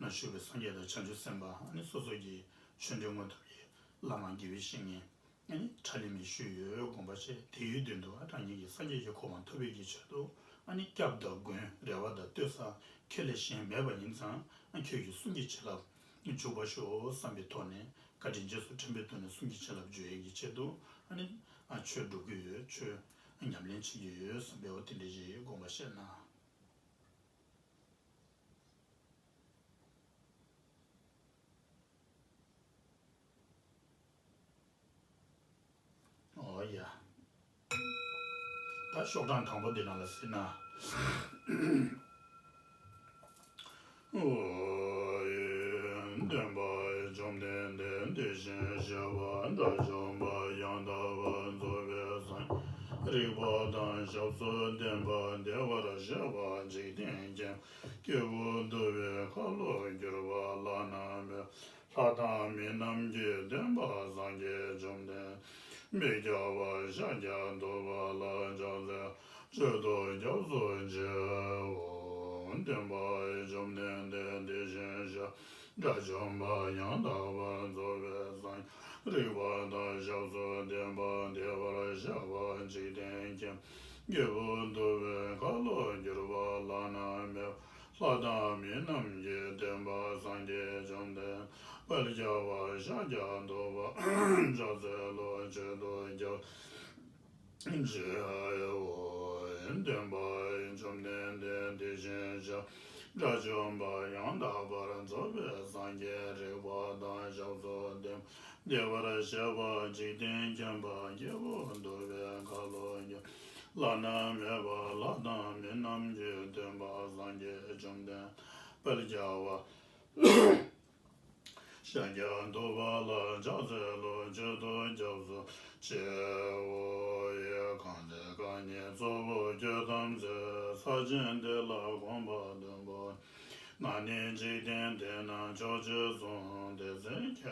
ན་བཞུགས་པའི་སངས་རྒྱས་དང་བྱང་ཆུབ་སེམས་དཔའ། ཨ་ནི་སོ་སོ་གི་ཆོས་འབྲེལ་དངོས་ཐོབ་ཀྱི་བླ་མ་དགེ་བའི་བཤེས་གཉེན། ཨ་ནི་ཕྲ་ལས་མི་ཞུས་ཡོད་དགོངས་པ་བཞེས། དེའི་མདུན་དུ་ཨ་རང་ཉིད་ཀྱི་སངས་རྒྱས་ཀྱི་གོ་འཕང་ཐོབ་པའི་གི་ཆེད་དུ་ཨ་ནི་སྐྱབས་དང་མགོན་རེ་བ་དང་ལྟོས་ས་ཁྱེད་ལས་གཞན་མེད་པ་ཡིན་ཙང་། ཨ་ཁྱོད་ཀྱི་གསུང་གི་བྱིན་རླབས་འཇུག་པར་ཤོག་བསམ་པའི་ཐོག་ནས་བཀའ་དྲིན་རྗེས་སུ་དྲན་པའི་ཐོག་ནས་གསུང་གི་བྱིན་རླབས་འཇུག་ཡས་ཀྱི་ཆེད་དུ་ཨ་ནི་ཨ་ཆོས་སྒྲུབ་ཀྱི་ཡོད། ཆོས་ཉམས་ལེན་བྱེད་ཀྱི་ཡོད་བསམ་པའི་འོ་དེ་འདྲ་ཞིག་དགོངས་པ་བཞེས་གནང་། ཨོ་ཡ། ད་ཤོག་གྲངས་དང་པོ་འདི་ནང་ལ་གཟིགས་ན། ཨོ་ཡ། སྟོན་པ་བཅོམ་ལྡན་འདས་དེ་བཞིན་གཤེགས་པ་དགྲ་བཅོམ་པ་ཡང་དག་པར་རྫོགས་པའི་སངས་རྒྱས། རིག་པ་དང་ཞབས་སུ་ལྡན་པ་བདེ་བར་གཤེགས་པ་འཇིག་རྟེན་མཁྱེན་པ། སྐྱེས་བུ་འདུལ་བའི་ཁ་ལོ་བསྒྱུར་བ་བླ་ན་མེད། ལྷ་དང་མི་རྣམས་ཀྱི་སྟོན་པ་སངས་རྒྱས་བཅོམ་ལྡན། མི་སྐྱ་བ་ཤཱཀྱ་ཐུབ་པ་ལ་ཕྱག་འཚལ་ལོ། མཆོད་དོ་སྐྱབས་སུ་མཆིའོ། སྟོན་པ་བཅོམ་ལྡན་འདས་དེ་བཞིན་གཤེགས་པ་དགྲ་བཅོམ་པ་ཡང་དག་པར་རྫོགས་པའི་སངས་རྒྱས། རིག་པ་དང་ཞབས་སུ་ལྡན་པ་བདེ་བར་གཤེགས་པ་འཇིག་རྟེན་མཁྱེན་པ། སྐྱེས་བུ་འདུལ་བའི་ཁ་ལོ་བསྒྱུར་བ་བླ་ན་མེད་པ། ལྷ་དང་མི་རྣམས་ཀྱི་སྟོན་པ་སངས་རྒྱས་བཅོམ་ལྡན། དཔལ་རྒྱལ་བ་ཤཱཀྱ་ཐུབ་པ་ཕྱག་འཚལ་ལོ། མཆོད་དོ་སྐྱབས་སུ་མཆིའོ། སྟོན་པ་བཅོམ་ལྡན་འདས་དེ་བཞིན་གཤེགས་པ་དགྲ་བཅོམ་པ་ཡང་དག་པར་རྫོགས་པའི་སངས་རྒྱས། རིག་པ་དང་ཞབས་སུ་ལྡན་པ་བདེ་བར་གཤེགས་པ་འཇིག་རྟེན་མཁྱེན་པ། སྐྱེས་བུ་འདུལ་བའི་ཁ་ལོ་བསྒྱུར་བ་བླ་ན་མེད་པ། ལྷ་དང་མི་རྣམས་ཀྱི་སྟོན་པ་སངས་རྒྱས་བཅོམ་ལྡན། དཔལ་རྒྱལ་བ་ ཤཱཀྱ་ཐུབ་པ་ལ་ཕྱག་འཚལ་ལོ། མཆོད་དོ་སྐྱབས་སུ་མཆིའོ། ཡི་གང་ཚེ་རྐང་གཉིས་གཙོ་བོ་ཁྱོད་ཐམས་ཅད། ས་ཆེན་འདི་ལ་གོམ་པ་བདུན་པོ། ང་ནི་འཇིག་རྟེན་འདི་ན་མཆོག་ཅེས་གསུངས། དེ་ཚེ་མཁས་པ་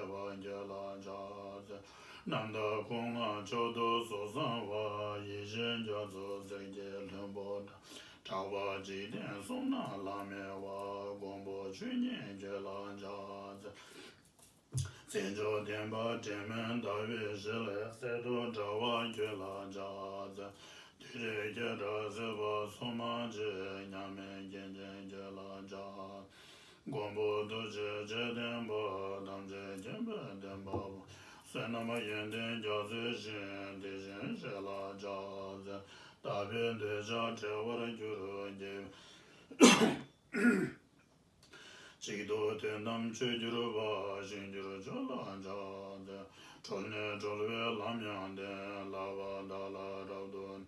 ཁྱོད་ལ་ཕྱག་འཚལ། རྣམ་དག་སྐུ་མངའ་མཆོག་ཏུ་གཟུགས་བཟང་བ། ཡིད་བཞིན་རྒྱ་མཚོ་ཟེར་གྱི་ལྷུན་པོ་འདྲ། གྲགས་པ་འཇིག་རྟེན་གསུམ་ན་བླ་མེད་པ། མགོན་པོ་ཆོས་ཉིད་ཁྱོད་ལ་ཕྱག་འཚལ། བརྩེ་མཆོག་ལྡན་པ་དྲི་མེད་ཟླ་བའི་ཞལ། གསེར་དུ་འདྲ་བ་ཁྱོད་ལ་ཕྱག་འཚལ། བདུད་རིགས་སྐད་གྲགས་སྲིད་པ་སྲུང་མ་ཆེ། མཉམ་མེད་མཁྱེན་ཅན་ཁྱོད་ལ་ཕྱག་འཚལ། མགོན་པོ་ཐུགས་རྗེ་ཆེ་ལྡན་པ། ཐམས་ཅད་མཁྱེན་པའི་བདེན་པ་དཔའ། བསོད་ནམས་ཡོན་ཏན་རྒྱ་མཚོའི་ཞིང་། དེ་བཞིན་གཤེགས་ལ་ཕྱག་འཚལ། དག་པའི་འདོད་ཆགས་བྲལ་བར་གྱུར། དགེ་བའི་གཅིག་ཏུ་དོན་དམ་ཆོས་གྱུར་པ། ཞིང་གྱུར་མཆོག་ལ་ཕྱག་འཚལ། གྲོལ་ནས་གྲོལ་བའི་ལམ་ཡང་བསྟན། ལག་པ་བདག་ལ་རབ་ཏུ།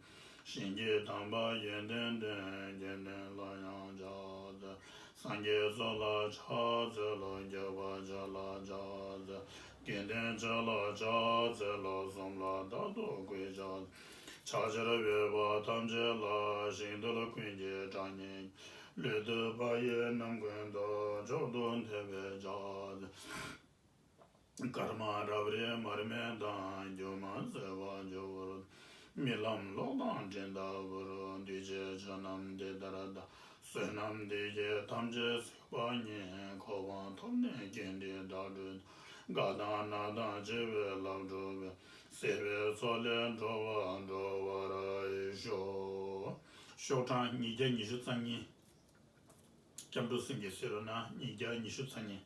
ཞིང་གི་དམ་པ་ཡོན་ཏན་ལྡན། དགེ་འདུན་ལ་ཡང་ཕྱག་འཚལ། སངས་རྒྱས་སོགས་ལ་ཕྱག་འཚལ་ལོ། རྒྱལ་བ་ཕྱོགས་ལ་ཕྱག་འཚལ། དགེ་འདུན་ཕྱོགས་ལ་ཕྱག་འཚལ་ལོ། གསུམ་ལ་རྟག་ཏུ་གུས་ཕྱག་འཚལ། ཕྱག་བྱར་འོས་པ་ཐམས་ཅད་ལ། ཞིང་རྡུལ་ཀུན་གྱི་གྲངས་སྙེད། ལུས་བཏུད་པ་ཡི་རྣམ་ཀུན་ཏུ། མཆོག་ཏུ་ཐེབས་པའི་ཕྱག་འཚལ། སྐར་མ་རབ་རིབ་མར་མེ་དང་། སྒྱུ་མ་བྱེ་བ་འཇོམས་པར། རྨི་ལམ་གློག་དང་སྤྲིན་ལྟ་བུར། འདུས་བྱས་ཆོས་རྣམས་འདི་ལྟར་གདའ། བསོད་ནམས་འདི་ཡིས་ཐམས་ཅད་གཟིགས་པ་ཉིད། གོ་འཕང་ཐོབ་ནས་ཀྱེ་འདི་དགྲ་སྒྲོལ། རྒ་དང་ན་དང་འཆི་བའི་རླབས་འཁྲུགས་པའི། སྲིད་པའི་མཚོ་ལས་འགྲོ་བ་སྒྲོལ་བར་ཤོག། ཤོག་གྲངས་ཉིས་བརྒྱ་ཉི་ཤུ་རྩ་གཉིས། སྐྱབས་འགྲོ་སེམས་བསྐྱེད་ཟེར་རོ་ན་ཉིས་བརྒྱ་ཉི་ཤུ་རྩ་གཉིས།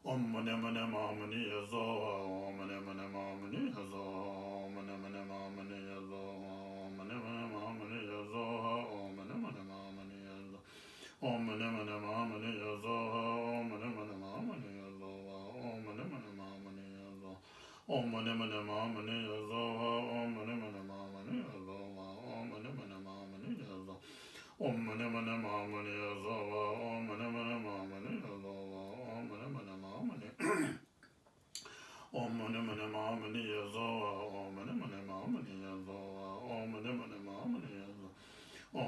ཨོཾ་མུ་ནེ་མུ་ནེ་མ་ཧཱ་མུ་ནེ་ཡེ་སྭཱ་ཧཱ། ཨོཾ་མུ་ནེ་མུ་ནེ་མ་ཧཱ་མུ་ནེ་ཡེ་སྭཱ་ཧཱ། ཨོཾ་མུ་ནེ་མུ་ནེ་མ་ཧཱ་མུ་ནེ་ཡེ་སྭཱ་ཧཱ། ཨོཾ་མུ་ནེ་མུ་ནེ་མ་ཧཱ་མུ་ནེ་ཡེ་སྭཱ་ཧཱ། ཨོཾ་མུ་ནེ་མུ་ནེ་མ་ཧཱ་མུ་ནེ་ཡེ་སྭཱ་ཧཱ། ཨོཾ་མུ་ནེ་མུ་ནེ་མ་ཧཱ་མུ་ནེ་ཡེ་སྭཱ་ཧཱ། ཨོཾ་མུ་ནེ་མུ་ནེ་མ་ཧཱ་མུ་ནེ་ཡེ་སྭཱ་ཧཱ། ཨོཾ་མུ་ནེ་མུ་ནེ་མ་ཧཱ་མུ་ནེ་ཡེ་སྭཱ་ཧཱ། ཨོཾ་མུ་ནེ་མུ་ནེ་མ་ཧཱ་མུ་ནེ་ཡེ་སྭཱ་ཧཱ། ཨོཾ་མུ་ནེ་མུ་ནེ་མ་ཧཱ་མུ་ནེ་ཡེ་སྭཱ་ཧཱ། ཨོཾ་མུ་ནེ་མུ་ནེ་མ་ཧཱ་མུ་ནེ་ཡེ་སྭཱ་ཧཱ། ཨོཾ་མུ་ནེ་མུ་ནེ་མ་ཧཱ་མུ་ནེ་ཡེ་སྭཱ་ཧཱ། ཨོཾ་མུ་ནེ་མུ་ནེ་མ་ཧཱ་མུ་ནེ་ཡེ་སྭཱ་ཧཱ། ཨོཾ་མུ་ནེ་མུ་ནེ་མ་ཧཱ་མུ་ནེ། ཨོཾ་མུ་ནེ་མུ་ནེ་མ་ཧཱ་མུ་ནེ་ཡེ་སྭཱ་ཧཱ། ཨོཾ་མུ་ནེ་མུ་ནེ་མ་ཧཱ་མུ་ནེ་ཡེ་སྭཱ་ཧཱ། ཨོཾ་མུ་ནེ་མུ་ནེ་མ་ཧཱ་མུ་ནེ་ཡེ་སྭཱ་ཧཱ། ཨོཾ་མུ་ནེ་མུ་ནེ་མ་ཧཱ་མུ་ནེ་ཡེ་སྭཱ་ཧཱ། ཨོཾ་མུ་ནེ་མུ་ནེ་མ་ཧཱ་མུ་ནེ་ཡེ་སྭཱ་ཧཱ། ཨོཾ་མུ་ནེ་མུ་ནེ་མ་ཧཱ་མུ་ནེ། ཨོཾ་མུ་ནེ་མུ་ནེ་མ་ཧཱ་མུ་ནེ་ཡེ་སྭཱ་ཧཱ། ཨོཾ་མུ་ནེ་མུ་ནེ་མ་ཧཱ་མུ་ནེ་ཡེ་སྭཱ་ཧཱ། ཨོཾ་མུ་ནེ་མུ་ནེ་མ་ཧཱ་མུ་ནེ་ཡེ་སྭཱ་ཧཱ། ཨོཾ་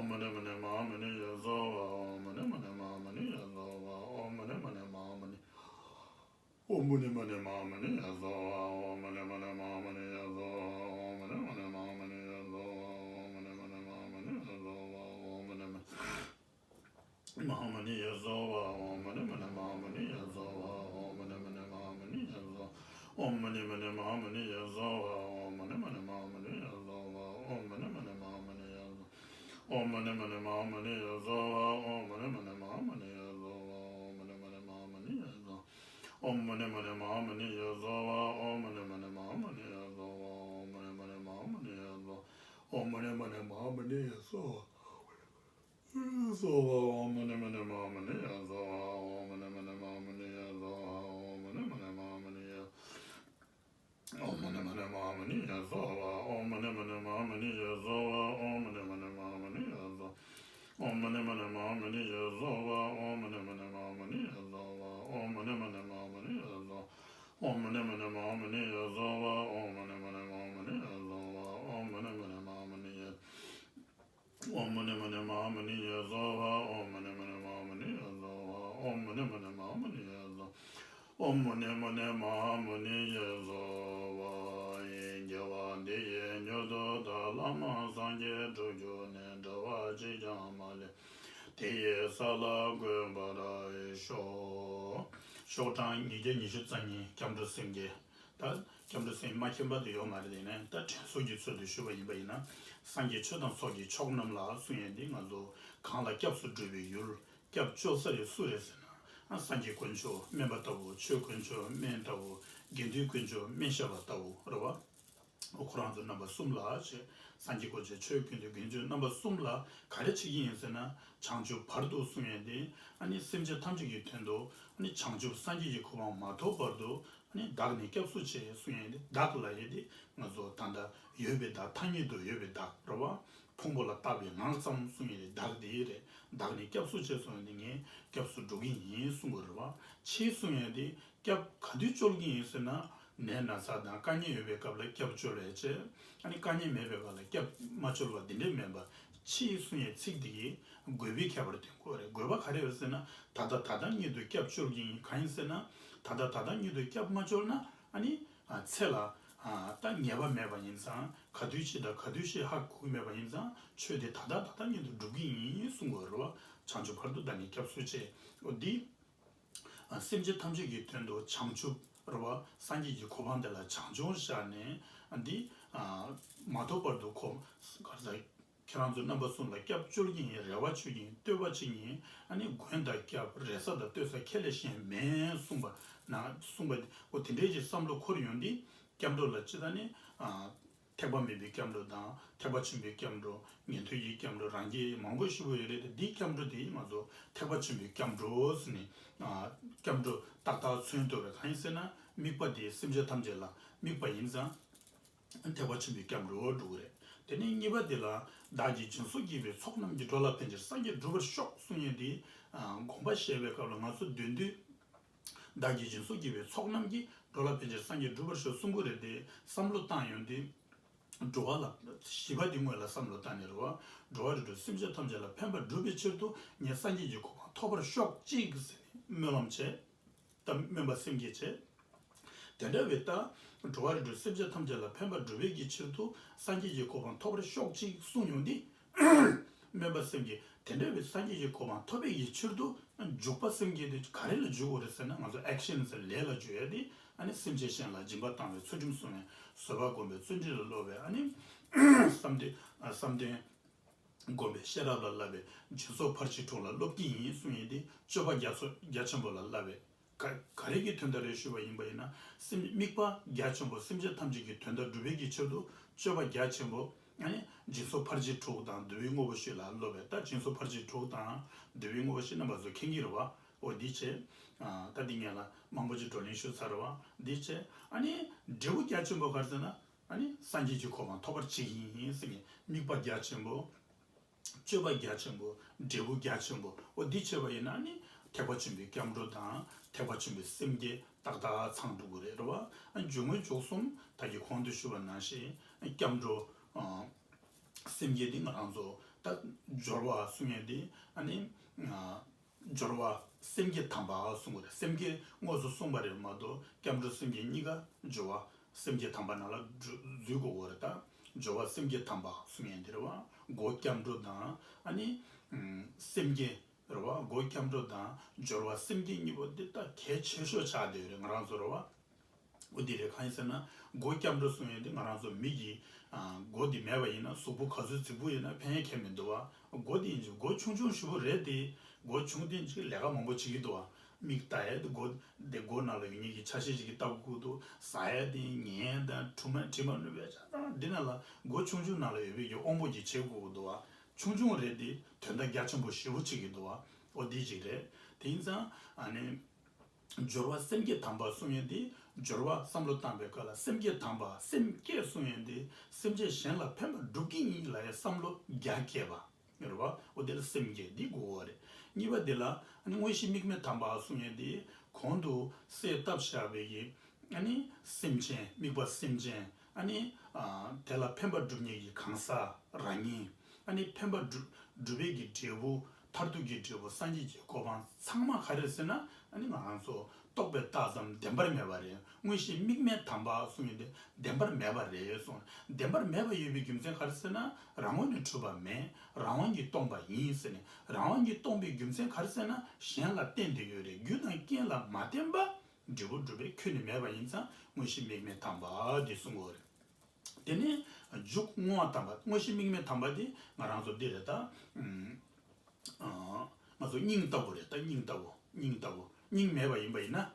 མུ་ནེ་མུ་ནེ་མ་ཧཱ་མུ་ནེ་ཡེ་སྭཱ་ཧཱ། ཨོཾ་མུ་ནེ་མུ་ནེ་མ་ཧཱ་མུ་ནེ་ཡེ་སྭཱ་ཧཱ། ཨོཾ་མུ་ནེ་མུ་ནེ་མ་ཧཱ་མུ་ནེ་ཡེ་སྭཱ་ཧཱ། ཨོཾ་མུ་ནེ་མུ་ནེ་མ་ཧཱ་མུ་ནེ་ཡེ་སྭཱ་ཧཱ། ཨོཾ་མུ་ནེ་མུ་ནེ་མ་ཧཱ་མུ་ནེ་ཡེ་སྭཱ་ཧཱ། ཨོཾ་མུ་ནེ་མུ་ནེ་མ་ཧཱ་མུ་ནེ་ཡེ་སྭཱ་ཧཱ། ཨོཾ་མུ་ནེ་མུ་ནེ་མ་ཧཱ་མུ་ནེ་ཡེ་སྭཱ་ཧཱ། ཨོཾ་མུ་ནེ་མུ་ནེ་མ་ཧཱ་མུ་ནེ་ཡེ་སྭཱ་ཧཱ། ཨོཾ་མུ་ནེ་མུ་ནེ་མ་ཧཱ་མུ་ནེ་ཡེ་སྭཱ་ཧཱ། ཨོཾ་མུ་ནེ་མུ་ནེ་མ་ཧཱ་མུ་ནེ་ཡེ་སྭཱ་ཧཱ། ཨོཾ་མུ་ནེ་མུ་ནེ་མ་ཧཱ་མུ་ནེ་ཡེ་སྭཱ་ཧཱ། ཨོཾ་མུ་ནེ་མུ་ནེ་མ་ཧཱ་མུ་ནེ་ཡེ་སྭཱ་ཧཱ། ཨོཾ་མུ་ནེ་མུ་ནེ་མ་ཧཱ་མུ་ནེ་ཡེ་སྭཱ་ཧཱ། ཨོཾ་མུ་ནེ་མུ་ནེ་མ་ཧཱ་མུ་ནེ་ཡེ་སྭཱ་ཧཱ། ཨོཾ་མུ་ནེ་མུ་ནེ་མ་ཧཱ་མུ་ནེ་ཡེ་སྭཱ་ཧཱ། ཨོཾ་མུ་ནེ་མུ་ནེ་མ་ཧཱ་མུ་ནེ་ཡེ་སྭཱ་ཧཱ། ཨོཾ་མུ་ནེ་མུ་ནེ་མ་ཧཱ་མུ་ནེ་ཡེ། ཨོཾ་མུ་ནེ་མུ་ནེ་མ་ཧཱ་མུ་ནེ་ཡེ་སྭཱ་ཧཱ། ཨོཾ་མུ་ནེ་མུ་ནེ་མ་ཧཱ་མུ་ནེ་ཡེ་སྭཱ་ཧཱ། ཨོཾ་མུ་ནེ་མུ་ནེ་མ་ཧཱ་མུ་ནེ་ཡེ་སྭཱ་ཧཱ། ཨོཾ་མུ་ནེ་མུ་ནེ་མ་ཧཱ་མུ་ནེ་ཡེ་སྭཱ་ཧཱ། ཨོཾ་མུ་ནེ་མུ་ནེ་མ་ཧཱ་མུ་ནེ་ཡེ་སྭཱ་ཧཱ། ཨོཾ་མུ་ནེ་མུ་ནེ་མ་ཧཱ་མུ་ནེ་ཡེ་སྭཱ་ཧཱ། ཨོཾ་མུ་ནེ་མུ་ནེ་མ་ཧཱ་མུ་ནེ་ཡེ་སྭཱ་ཧཱ། ཨོཾ་མུ་ནེ་མུ་ནེ་མ་ཧཱ་མུ་ནེ་ཡེ་སྭཱ་ཧཱ། ཨོཾ་མུ་ནེ་མུ་ནེ་མ་ཧཱ་མུ་ནེ་ཡེ། ཨོཾ་མུ་ནེ་མུ་ནེ་མ་ཧཱ་མུ་ནེ་ཡེ་སྭཱ་ཧཱ། ཨོཾ་མུ་ནེ་མུ་ནེ་མ་ཧཱ་མུ་ནེ་ཡེ་སྭཱ་ཧཱ། ཨོཾ་མུ་ནེ་མུ་ནེ་མ་ཧཱ་མུ་ནེ་ཡེ་སྭཱ་ཧཱ། ཨོཾ་མུ་ནེ་མུ་ནེ་མ་ཧཱ་མུ་ནེ་ཡེ་སྭཱ་ཧཱ། དགེ་བ་འདི་ཡིས་མྱུར་དུ་བདག་བླ་མ་སངས་རྒྱས་དྲུག་འགྱུར་ནས། འབྲལ་བ་གཅིག་ཀྱང་མ་ལུས་དེ་ཡི་ས་ལ་འགོད་པར་ཤོག། ཤོག་གྲངས་ཉིས་བརྒྱ་ཉི་ཤུ་རྩ་གཉིས། སྐྱབས་འགྲོ་སེམས་བསྐྱེད། ད་སྐྱབས་འགྲོ་སེམས་མ་མཁྱེན་པ་དེ་ཡོད་མ་རེད། དེ་ནས་ད་དྲན་གསོ་གི་ཚུལ་དུ་ཞུས་པ་ཡིན་པ་ཡིན་ན། སངས་རྒྱས་ཆོས་དང་ཚོགས་ཀྱི་མཆོག་རྣམས་ལ་གསུང་ཡས་འདི་ང་ཚོ་གང་ལ་སྐྱབས་སུ་འགྲོ་བའི་ཡུལ། སྐྱབས་བཅོལ་ས་དེ་སུ་རེད་ཟེར་ན། ཨ་སངས་རྒྱས་དཀོན་མཆོག་སྨན་པ་ལྟ་བུ། ཆོས་དཀོན་མཆོག་སྨན་ལྟ་བུ། དགེ་འདུན་དཀོན་མཆོག་སྨན་ཞབས་པ་ལྟ་བུ་རེད་བ། ཁོ་རང་ཚོ་རྣམ་པ་གསུམ་ལ་བྱས། སངས་རྒྱས་དཀོན་མཆོག་ཆོས་དཀོན་མཆོག་དགེ་འདུན་རྣམ་པ་གསུམ་ལ་ག་རེ་བྱེད་ཀྱི་ཡིན་ཟེར་ན། བྱང་ཆུབ་བར་དུ་གསུང་ཡས་དེ། ཨ་ནི་སེམས་ཅན་ཐམས་ཅད་ཀྱི་དོན་དུ། ཨ་ནི་བྱང་ཆུབ་སངས་རྒྱས་ཀྱི་གོ་འཕང་མ་ཐོབ་བར་དུ། ཨ་ནི་བདག་ནི་སྐྱབས་སུ་མཆི་གསུང་ཡས་དེ། བདག་ལབ་ཡས་དེ་ང་ཚོ་ད་ལྟ་ཡོད་པའི་བདག་ཐ་སྙད་དུ་ཡོད་པའི་བདག་རེད་བ། ཕུང་པོ་ལ་བཏགས་པའི་ངག་ཙམ་གསུང་ཡས་དེ་བདག་དེ་རེད། བདག་ནི་སྐྱབས་སུ་མཆི་གསུང་ཡས་དེ་ངས་སྐྱབས་སུ་འགྲོ་གི་ཡིན་གསུང་དགོས་རེད་བ། མཆི་གསུང་ཡས་དེ་སྐྱབས་ག་དུས་བཅོལ་གི་ཡིན་ཟེར་ན། ནད་ན་ཚ་དང་དཀའ་ངལ་ཡོད་པའི་སྐབས་ལ་སྐྱབས་བཅོལ་བའི་ཆེད། ཨ་ནི་དཀའ་ངལ་མེད་པའི་སྐབས་ལ་སྐྱབས་མ་བཅོལ་བ་དེ་འདྲས་མེད་པ། མཆི་གསུང་ཡས་ཚིག་དེ་གིས་དགོས་པའི་ཁྱད་པར་སྟོན་གྱི་ཡོད་རེད། དགོས་པ་ག་རེ་ཡོད་ཟེར་ན། ད་ལྟ་ད་ལྟ་ཉིད་དུ་སྐྱབས་བཅོལ་གྱི་ཡིན། གང་ཡིན་ཟེར་ན། ད་ལྟ་ད་ལྟ་ཉིད་དུ་སྐྱབས་མ་བཅོལ་ན། ཨ་ནི། ཨ། ཚེ་ལ། ཨ། ད་ངེས་པ་མེད་པ་ཡིན་ཙང་། ག་དུས་ཤི་དང་ག་དུས་ཤི་ཧ་གོ་གི་མེད་པ་ཡིན་ཙང་། ཆོས་དེ་ད་ལྟ་ད་ལྟ་ཉིད་དུ་སྒྲུབ་ཀྱི་ཡིན་གསུང་དགོས་རེད་བ། བྱང་ཆུབ་བར་དུ་བདག་ནི་སྐྱབས་སུ་མཆི། འོ་འདི། ཨ། སེམས་ཅན་ཐམས་ཅད་ཀྱི་དོན་དུ་བྱང་ཆུབ་རེད་བ། སངས་རྒྱས་ཀྱི་གོ་འཕང་དེ་ལ་བྱང་ཆུབ་བཞག་ནས། ཨ། འདི། ཨ། མ་ཐོབ་བར་དུ་ཁོ། ག་རེ་ཟེར། ཁྱེད་རང་ཚོ་རྣམ་པ་གསུམ་ལ་སྐྱབས་བཅོལ་གྱི་ཡིན། རེ་བ་བཅོལ་གྱི་ཡིན། བསྟོད་པ་བྱེད་ཀྱི་ཡིན། ཨ་ནི་མགོན་དང་སྐྱབས། རེ་ས་དང་བསྟོད་ས་ཁེ་ལས་གཞན་མེད་གསུངས་པ་ན། གསུངས་པ། འོ་དེ་འདྲའི་གྱི་བསམ་བློ་འཁོར་ཡོང་དུས། སྐྱབས་འགྲོ་ལ་ཅི་ལྟར་ནི། ཨ། ཐེག་པ་དམན་པའི་སྐྱབས་འགྲོ་དང་། ཐེག་པ་ཆེན་པོའི་སྐྱབས་འགྲོ། ཉན་ཐོས་ཀྱི་སྐྱབས་འགྲོ། རང་རྒྱལ། མང་པོ་ཞེ་པོ་ཡོད་རེད་དེ། འདིའི་སྐྱབས་འགྲོ་དེ་ང་ཚོ་ཐེག་པ་ཆེན་པོའི་སྐྱབས་འགྲོ་ཟེར་ནས། ཨ། སྐྱབས་འགྲོ་ཏག་ཏག་མཚོན་ཐུབ་པ་རེད། གང་ཡིན་ཟེར་ན། དམིགས་པ་དེ་སེམས་ཅན་ཐམས་ཅད་ལ་དམིགས་པ་ཡིན་ཙང་། ཐེག་པ་ཆེན་པོའི་སྐྱབས་འགྲོ་འགྲོ་གི་རེད། དེ་ནས་གཉིས་པ་དེ་ལ། བདག་གིས་སྦྱིན་སོགས་བགྱིས་པའི་ཚོགས་རྣམས་ཀྱིས། འགྲོ་ལ་ཕན་ཕྱིར་སངས་རྒྱས་འགྲུབ་པར་ཤོག་གསུང་ཡས་དེ། ཨ། དགོངས་པ་བཞེས་པའི་སྐབས་ལ་ང་ཚོ་འདོན་དུས། བདག་གིས་སྦྱིན་སོགས་བགྱིས་པའི་ཚོགས་རྣམས་ཀྱིས། འགྲོ་ལ་ཕན་ཕྱིར་སངས་རྒྱས་འགྲུབ་པར་ཤོག་གསུང་གི་རེད་དེ། བསམ་བློ་བཏང་ཡོང་དུས། འགྲོ་བ་ལ། བཞི་པ་དེ་སྔོན་ལ་བསམ་བློ་བཏང་ནས་རེད་བ། འགྲོ་བ་རིགས་དྲུག་སེམས་ཅན་ཐམས་ཅད་ལ་ཕན་པར་སྒྲུབ་པའི་ཕྱིར་དུ། ངས་སངས་རྒྱས་ཀྱི་གོ་འཕང་ཐོབ་པར་ཤོག་ཅིག་ཟེར་ནས་སྨོན་ལམ་བྱས། ད་སྨོན་པ་སེམས་བསྐྱེད་བྱས། དེ་འདྲ་བའི་ད། འགྲོ་བ་རིགས་དྲུག་སེམས་ཅན་ཐམས་ཅད་ལ་ཕན་པར་སྒྲུབ་པའི་གི་ཕྱིར་དུ། སངས་རྒྱས་ཀྱི་གོ་འཕང་ཐོབ་པར་ཤོག་ཅིག་གསུངས་ཡོང་དུས། སྨོན་པ་སེམས་བསྐྱེད། དེ་འདྲ་བའི་སངས་རྒྱས་ཀྱི་གོ་འཕང་ཐོབ་པའི་གི་ཕྱིར་དུ། འཇུག་པ་སེམས་བསྐྱེད་དེ་ག་རེ་ལ་འཇུག་དགོས་རེད་ཟེར་ན། ང་ཚོ་ཨེག་ཤན་ཟེར། ལས་ལ་འཇུག་ཡ་དེ། ཨ་ནི་སེམས་ཅན་གཞན་ལ་སྦྱིན་པ་བཏང་བའི། ཚུལ་ཁྲིམས་སྲུང་བའི། བཟོད་པ་སྒོམ་པའི། བརྩོན་འགྲུས་ལ་སློབ་པའི། ཨ་ནི་བསམ་གཏན། ཨ། བསམ་གཏན་སྒོམ་པའི། ཤེས་རབ་ལ་བསླབ་པའི། སྦྱིན་སོགས་ཕར་ཕྱིན་དྲུག་ལ་སློབ་ཀྱི་ཡིན་གསུངས་ཡས་དེ། སྤྱོད་པ་རྒྱ་མཚོ་རྒྱ་ཆེན་པོ་ལ་བསླབ་པའི། ག་ག་རེ་གི་དོན་དག་རེད་ཞུས་པ་ཡིན་པ་ཡིན་ན། སེམས། དམིགས་པ་རྒྱ་ཆེན་པོ། སེམས་ཅན་ཐམས་ཅད་ཀྱི་དོན་དག་སྒྲུབ་པའི་གི་ཕྱིར་དུ་སྤྱོད་པ་རྒྱ་ཆེན་པོ། ཨ་ནི་སྦྱིན་སོགས་ཕར་ཕྱིན་དྲུག་དང་། བསྡུ་བའི་དངོས་པོ་བཞི་ལ་སློབ་པའི། ད་སྦྱིན་སོགས་ཕར་ཕྱིན་དྲུག་དང་བསྡུ་བའི་དངོས་པོ་བཞི་རྣམ་པ་ཚོ་མཁྱེན་གྱི་རེད་བ། འོ་འདི་བྱས། ཨ། ད་འདི་ངས་ལ་མང་པོ་ཅིག་བགྲོ་གླེང་ཞུས་ཚར་རེད་བ། འདི་བྱས། ཨ་ནི་འབྲས་བུ་རྒྱ་ཆེན་པོ་ག་རེ་ཟེར་ན། ཨ་ནི་སངས་རྒྱས་ཀྱི་གོ་འཕང་ཐོབ་པར་བྱེད་ཀྱི་ཡིན་ཟེར་ནས། དམིགས་པ་རྒྱ་ཆེན་པོ། སྤྱོད་པ་རྒྱ་ཆེན་པོ། འབྲས་བུ་རྒྱ་ཆེན་པོ། འོ་འདི་བྱས་པ་ཡིན་ན་ནི། ཐེག་པ་ཆེན་པོའི་སྐྱབས་འགྲོ་དང་། ཐེག་པ་ཆེན་པོའི་སེམས་བསྐྱེད་ཏག་ཏག་ཚང་འགྲོ་གི་རེད། རེད་བ། ཨ། མཇུག་སྔོན་མཇུག་གསུམ་ད་གིན་གོང་དུ་ཞུས་པ་ནང་བཞིན། སྐྱབས་འགྲོ། ཨ། སེམས་བསྐྱེད་འདི་ང་རང་ཚོ་ད་སྦྱོར་བ་གསུང་ཡས་འདི། ཨ་ནི། ཨ། སྦྱོར་བ་སེམས་བསྐྱེད་དམ་པ་གསུང་གི་རེད། སེམས་བསྐྱེད་དངོས་སུ་གསུངས་པ་རེད་མ་གཏོགས། སྐྱབས་འགྲོ་སེམས་བསྐྱེད་གཉིས་ཀ་སྦྱོར་བ་སེམས་བསྐྱེད་དམ་པ་ནང་ལ་འཛུལ་དགོས་ཀྱི་རེད། ད་སྦྱོར་བ་སེམས་བསྐྱེད་དམ་པ་གསུང་ཡས་འདི་རེད་བ། སྒོ་སྐྱབས་འགྲོ་དང་། ཨ་ནི། ཨམ། སེམས་བསྐྱེད་རེད་བ། སྒོ་སྐྱབས་འགྲོ་དང་སྦྱོར་བ་སེམས་བསྐྱེད་གཉིས་པོ་འདི་ད་གལ་ཆེ་ཤོས་ཆགས་བསྡད་ཡོད་རེད། ང་རང་ཚོ་རེད་བ། འོ་འདི་རེད། གང་ཡིན་ཟེར་ན། སྒོ་སྐྱབས་འགྲོ་གསུང་ཡས་འདི་ང་རང་ཚོ་མི་གི། ཨ། སྒོ་འདི་མེད་པ་ཡིན་ན། གཟུགས་པོ་ག་ཚོད་རྫིག་པོ་ཡིན་ན་ཕན་ཡས་ཁྱད་མི་འདུག་བ། སྒོ་འདི་ཡིན་ཅིག་སྒོ་ཆུང་ཆུང་ཞེ་པོ་རེད་དེ། སྒོ་ཆུང་དེ་ཅིག་ལས་ཀ་མང་པོ་བྱེད་ཀྱི་འདུག་བ། མིག་ལྟ་ཡས་དེ། སྒོ་དེ། སྒོ་ནང་ལ་ཡོད་མཁན་གྱི་ཆ་ཤས་ཅིག་གིས་ལྟ་དགོས་ཀྱི་འདུག། ཟ་ཡས་དེ། ཉལ་ཡས་དང་། འཁྲུད་མ་འཁྲུད་མ་ནུས་པའི་ཆ་དང་། འདི་ནང་ལ་སྒོ་ཆུང་ཆུང་ནང་ལ་ཡོད་པའི་གི་དབང་པོ་གིས་བྱེད་དགོས་ཀྱི་འདུག་བ། ཆུང་ཆུང་རེད་དེ། དོན་དག་རྒྱ་ཆེན་པོ་ཞེ་པོ་བྱེད་ཀྱི་འདུག་བ། འོ་འདི་ཅིག་རེད། དེ་ཡིན་ཙང་། ཨ་ནི། སྦྱོར་བ་སེམས་བསྐྱེད་དམ་པ་གསུང་ཡས་དེ། སྦྱོར་བ་བསམ་བློ་བཏང་པའི་སྐབས་ལ་སེམས་བསྐྱེད་དམ་པ། སེམས་བསྐྱེད་གསུང་ཡས་དེ། སེམས་ཅན་གཞན་ལ་ཕན་པར་སྒྲུབ་ཀྱི་ཡིན་ལབ་ཡས་བསམ་བློ་རྒྱ་བསྐྱེད་པ་རེད་བ། འོ་དེ་ལ་སེམས་བསྐྱེད་འདི་དགོས་པ་རེད། གཉིས་པ་དེ་ལ། ཨ་ནི་དངོས་གཞི་དམིགས་མེད་དམ་པ་གསུང་ཡས་དེ། གོང་དུ་གསལ་བཏབ་བཞག་པའི་གི། ཨ་ནི་སེམས་ཅན། དམིགས་པ་སེམས་ཅན། ཨ་ནི། ཨ། དེ་ལ་ཕན་པ་སྒྲུབ་མཁན་གྱི་གང་ཟག་རང་ཉིད། ཨ་ནི་ཕན་པ་སྒྲུབ། སྒྲུབ་པའི་གི་འབྲས་བུ། མཐར་ཐུག་གི་འབྲས་བུ། སངས་རྒྱས་ཀྱི་གོ་འཕང་ཚང་མ་ག་རེ་ཟེར་ན། ཨ་ནི་ང་རང་ཚོ་རྟོགས་པས་བཏགས་ཙམ་བདེན་པར་མེད་པ་རེད། དངོས་གཞི་དམིགས་མེད་དམ་པ་གསུང་ཡས་དེ་བདེན་པར་མེད་པ་རེད་གསུངས། བདེན་པར་མེད་པ་ཡོད་པའི་རྒྱུ་མཚན་ག་རེ་ཟེར་ན། རང་ངོས་ནས་གྲུབ་པ་མེད། རང་དབང་གིས་སྟོང་པ་ཡིན་ཟེར་ནས། རང་དབང་གིས་སྟོང་པའི་རྒྱུ་མཚན་ག་རེ་ཟེར་ན། གཞན་ལ་བརྟེན་ཏེ་ཡོད་རེད། རྒྱུ་དང་རྐྱེན་ལ་མ་བརྟེན་པ། འབྲས་བུ་སྒྲུབ་པའི་ཁྱོན་ནས་མེད་པ་ཡིན་ཙང་། དངོས་གཞི་དམིགས་མེད་དམ་པ་འདི་གསུང་དགོས་རེད། དེ་ནས་འཇུག་བསྔོ་བ་དམ་པ། དངོས་གཞི་དམིགས་མེད་དམ་པ་འདི་ང་རང་ཚོ་འདི་རེད་ད། ཨ། ང་ཚོ་སྙིང་ལྟ་བུ་རེད་ད། སྙིང་ལྟ་བུ། སྙིང་ལྟ་བུ། སྙིང་མེད་པ་ཡིན་པ་ཡིན་ན།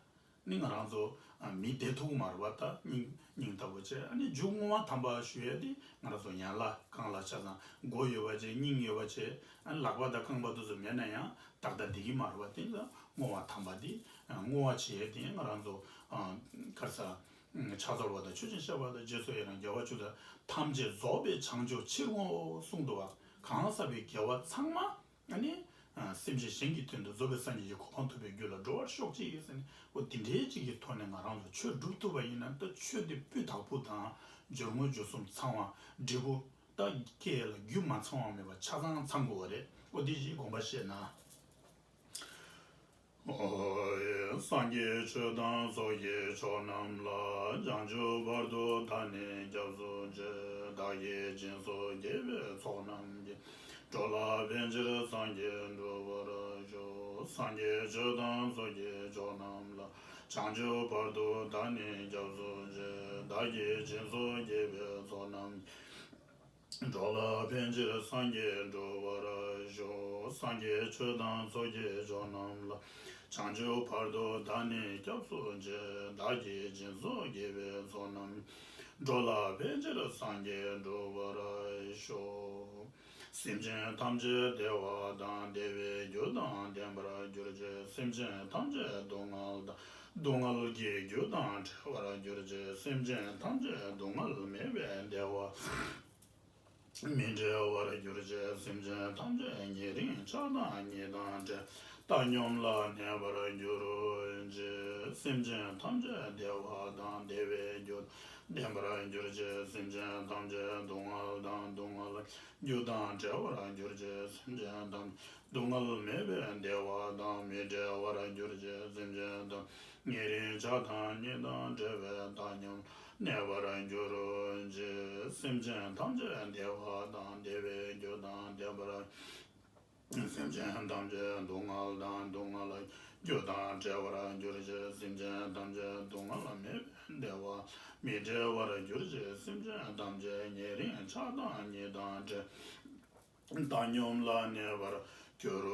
ནི་ང་རང་ཚོ། ཨ། མི་བདེ་ཐུབ་ཀྱི་མ་རེད་བ། ད་སྙིང་། སྙིང་ལྟ་བུ་བྱས། ཨ་ནི་འཇུག་བསྔོ་བ་དམ་པ་ཞུ་ཡས་དེ་ང་རང་ཚོ་ཡན་ལག་གང་ལ་ཆ་ཚང་། མགོ་ཡོད་པ་བྱས། སྙིང་ཡོད་པ་བྱས། ཨ་ནི་ལག་པ་དང་རྐང་པ་དེ་ཚོ་མེད་ན་ཡང་ཏག་ཏག་བསྡད་ཀྱི་མ་རེད་བ། དེ་ཚོ་བསྔོ་བ་དམ་པ་དེ། ཨ། བསྔོ་བ་བྱེད་ཡས་དེ་ང་རང་ཚོ། ཨ། ག་རེ་ཟ། ཕྱག་འཚལ་བ་དང་མཆོད་ཅིང་བཤགས་པ་དང་། རྗེས་སུ་ཡི་རང་དགེ་བ་བཅུ་དང་། ཐམས་ཅད་རྫོགས་པའི་བྱང་ཆུབ་ཕྱིར་འོང་ངོ་། གསུངས་འདུག་པ། གང་བསགས་པའི་དགེ་བ་ཚང་མ་ཨ་ནི་སེམས་ཅན་གཞན་གྱི་དོན་དུ་རྫོགས་པའི་སངས་རྒྱས་ཀྱི་གོ་འཕང་ཐོབ་པའི་རྒྱུ་ལ་འགྲོ་བར་ཤོག་ཅིག་ཟེར་ནས། འོ་དེ་འདྲའི་ཅིག་གི་ཐོག་ནས་ང་རང་ཚོ་ཆོས་སྒྲུབ་ཐུབ་པ་ཡིན་ན། ད་ཆོས་དེ་སྤུས་དག་པོ་དང་སྦྱོར་དངོས་སྦྱོར་གསུམ་ཚང་བ། འབྲས་བུ་ད་སྐྱེ་ལ་རྒྱུ་མ་ཚང་བ་མེད་པ་ཆ་ཚང་ཚང་དགོས་པ་རེད། འོ་དེ་ཅིག་དགོངས་པ་བཞེས་ན། ཨོ་ཡེ། སངས་རྒྱས་ཆོས་དང་ཚོགས་ཀྱི་མཆོག་རྣམས་ལ། བྱང་ཆུབ་བར་དུ་བདག་ནི་སྐྱབས་སུ་མཆི། བདག་གིས་སྦྱིན་སོགས་བགྱིས་པའི་ཚོགས་རྣམས་ཀྱིས། འགྲོ་ལ་ཕན་ཕྱིར་སངས་རྒྱས་འགྲུབ་པར་ཤོག། སངས་རྒྱས་ཆོས་དང་ཚོགས་ཀྱི་མཆོག་རྣམས་ལ། བྱང་ཆུབ་བར་དུ་བདག་ནི་སྐྱབས་སུ་མཆི། བདག་གིས་སྦྱིན་སོགས་བགྱིས་པའི་ཚོགས་རྣམས་ཀྱིས། འགྲོ་ལ་ཕན་ཕྱིར་སངས་རྒྱས་འགྲུབ་པར་ཤོག། སངས་རྒྱས་ཆོས་དང་ཚོགས་ཀྱི་མཆོག་རྣམས་ལ། བྱང་ཆུབ་བར་དུ་བདག་ནི་སྐྱབས་སུ་མཆི། བདག་གིས་སྦྱིན་སོགས་བགྱིས་པའི་ཚོགས་རྣམས། འགྲོ་ལ་ཕན་ཕྱིར་སངས་རྒྱས་འགྲུབ་པར་ཤོག། སེམས་ཅན་ཐམས་ཅད་བདེ་བ་དང་བདེ་བའི་རྒྱུ་དང་ལྡན་པར་གྱུར་ཅིག། སེམས་ཅན་ཐམས་ཅད་སྡུག་བསྔལ་དང་སྡུག་བསྔལ་གྱི་རྒྱུ་དང་བྲལ་བར་གྱུར་ཅིག། སེམས་ཅན་ཐམས་ཅད་སྡུག་བསྔལ་མེད་པའི་བདེ་བ། མི་འབྲལ་བར་གྱུར་ཅིག། སེམས་ཅན་ཐམས་ཅད་ཉེ་རིང་ཆགས་སྡང་གཉིས་དང་བྲལ། བཏང་སྙོམས་ལ་གནས་པར་གྱུར་ཅིག། སེམས་ཅན་ཐམས་ཅད་བདེ་བ་དང་བདེ་བའི་རྒྱུ་དང་ལྡན་པར་གྱུར་ཅིག། སེམས་ཅན་ཐམས་ཅད་སྡུག་བསྔལ་དང་སྡུག་བསྔལ་རྒྱུ་དང་བྲལ་བར་གྱུར་ཅིག། སེམས་ཅན་ཐམས་ཅད་སྡུག་བསྔལ་མེད་པའི་བདེ་བ་དང་མི་འབྲལ་བར་གྱུར་ཅིག། སེམས་ཅན་ཐམས་ཉེ་རིང་ཆགས་སྡང་གཉིས་དང་བྲལ་བའི་བཏང་སྙོམས་གནས་པར་འགྱུར་ཅིག། སེམས་ཅན་ཐམས་ཅད་བདེ་བ་དང་བདེ་བའི་རྒྱུ་དང་ལྡན་པར། སེམས་ཅན་ཐམས་ཅད་སྡུག་བསྔལ་དང་སྡུག་བསྔལ་རྒྱུ་དང་བྲལ་བར་འགྱུར་ཅིག། སེམས་ཅན་ཐམས་ཅད་སྡུག་བསྔལ་མེད་པའི་བདེ་བ་མི་འབྲལ་བར་འགྱུར་ཅིག། སེམས་ཅན་ཐམས་ཅད་ཉེ་རིང་ཆགས་སྡང་གཉིས་དང་བྲལ། བཏང་སྙོམས་ལ་གནས་པར་གྱུར་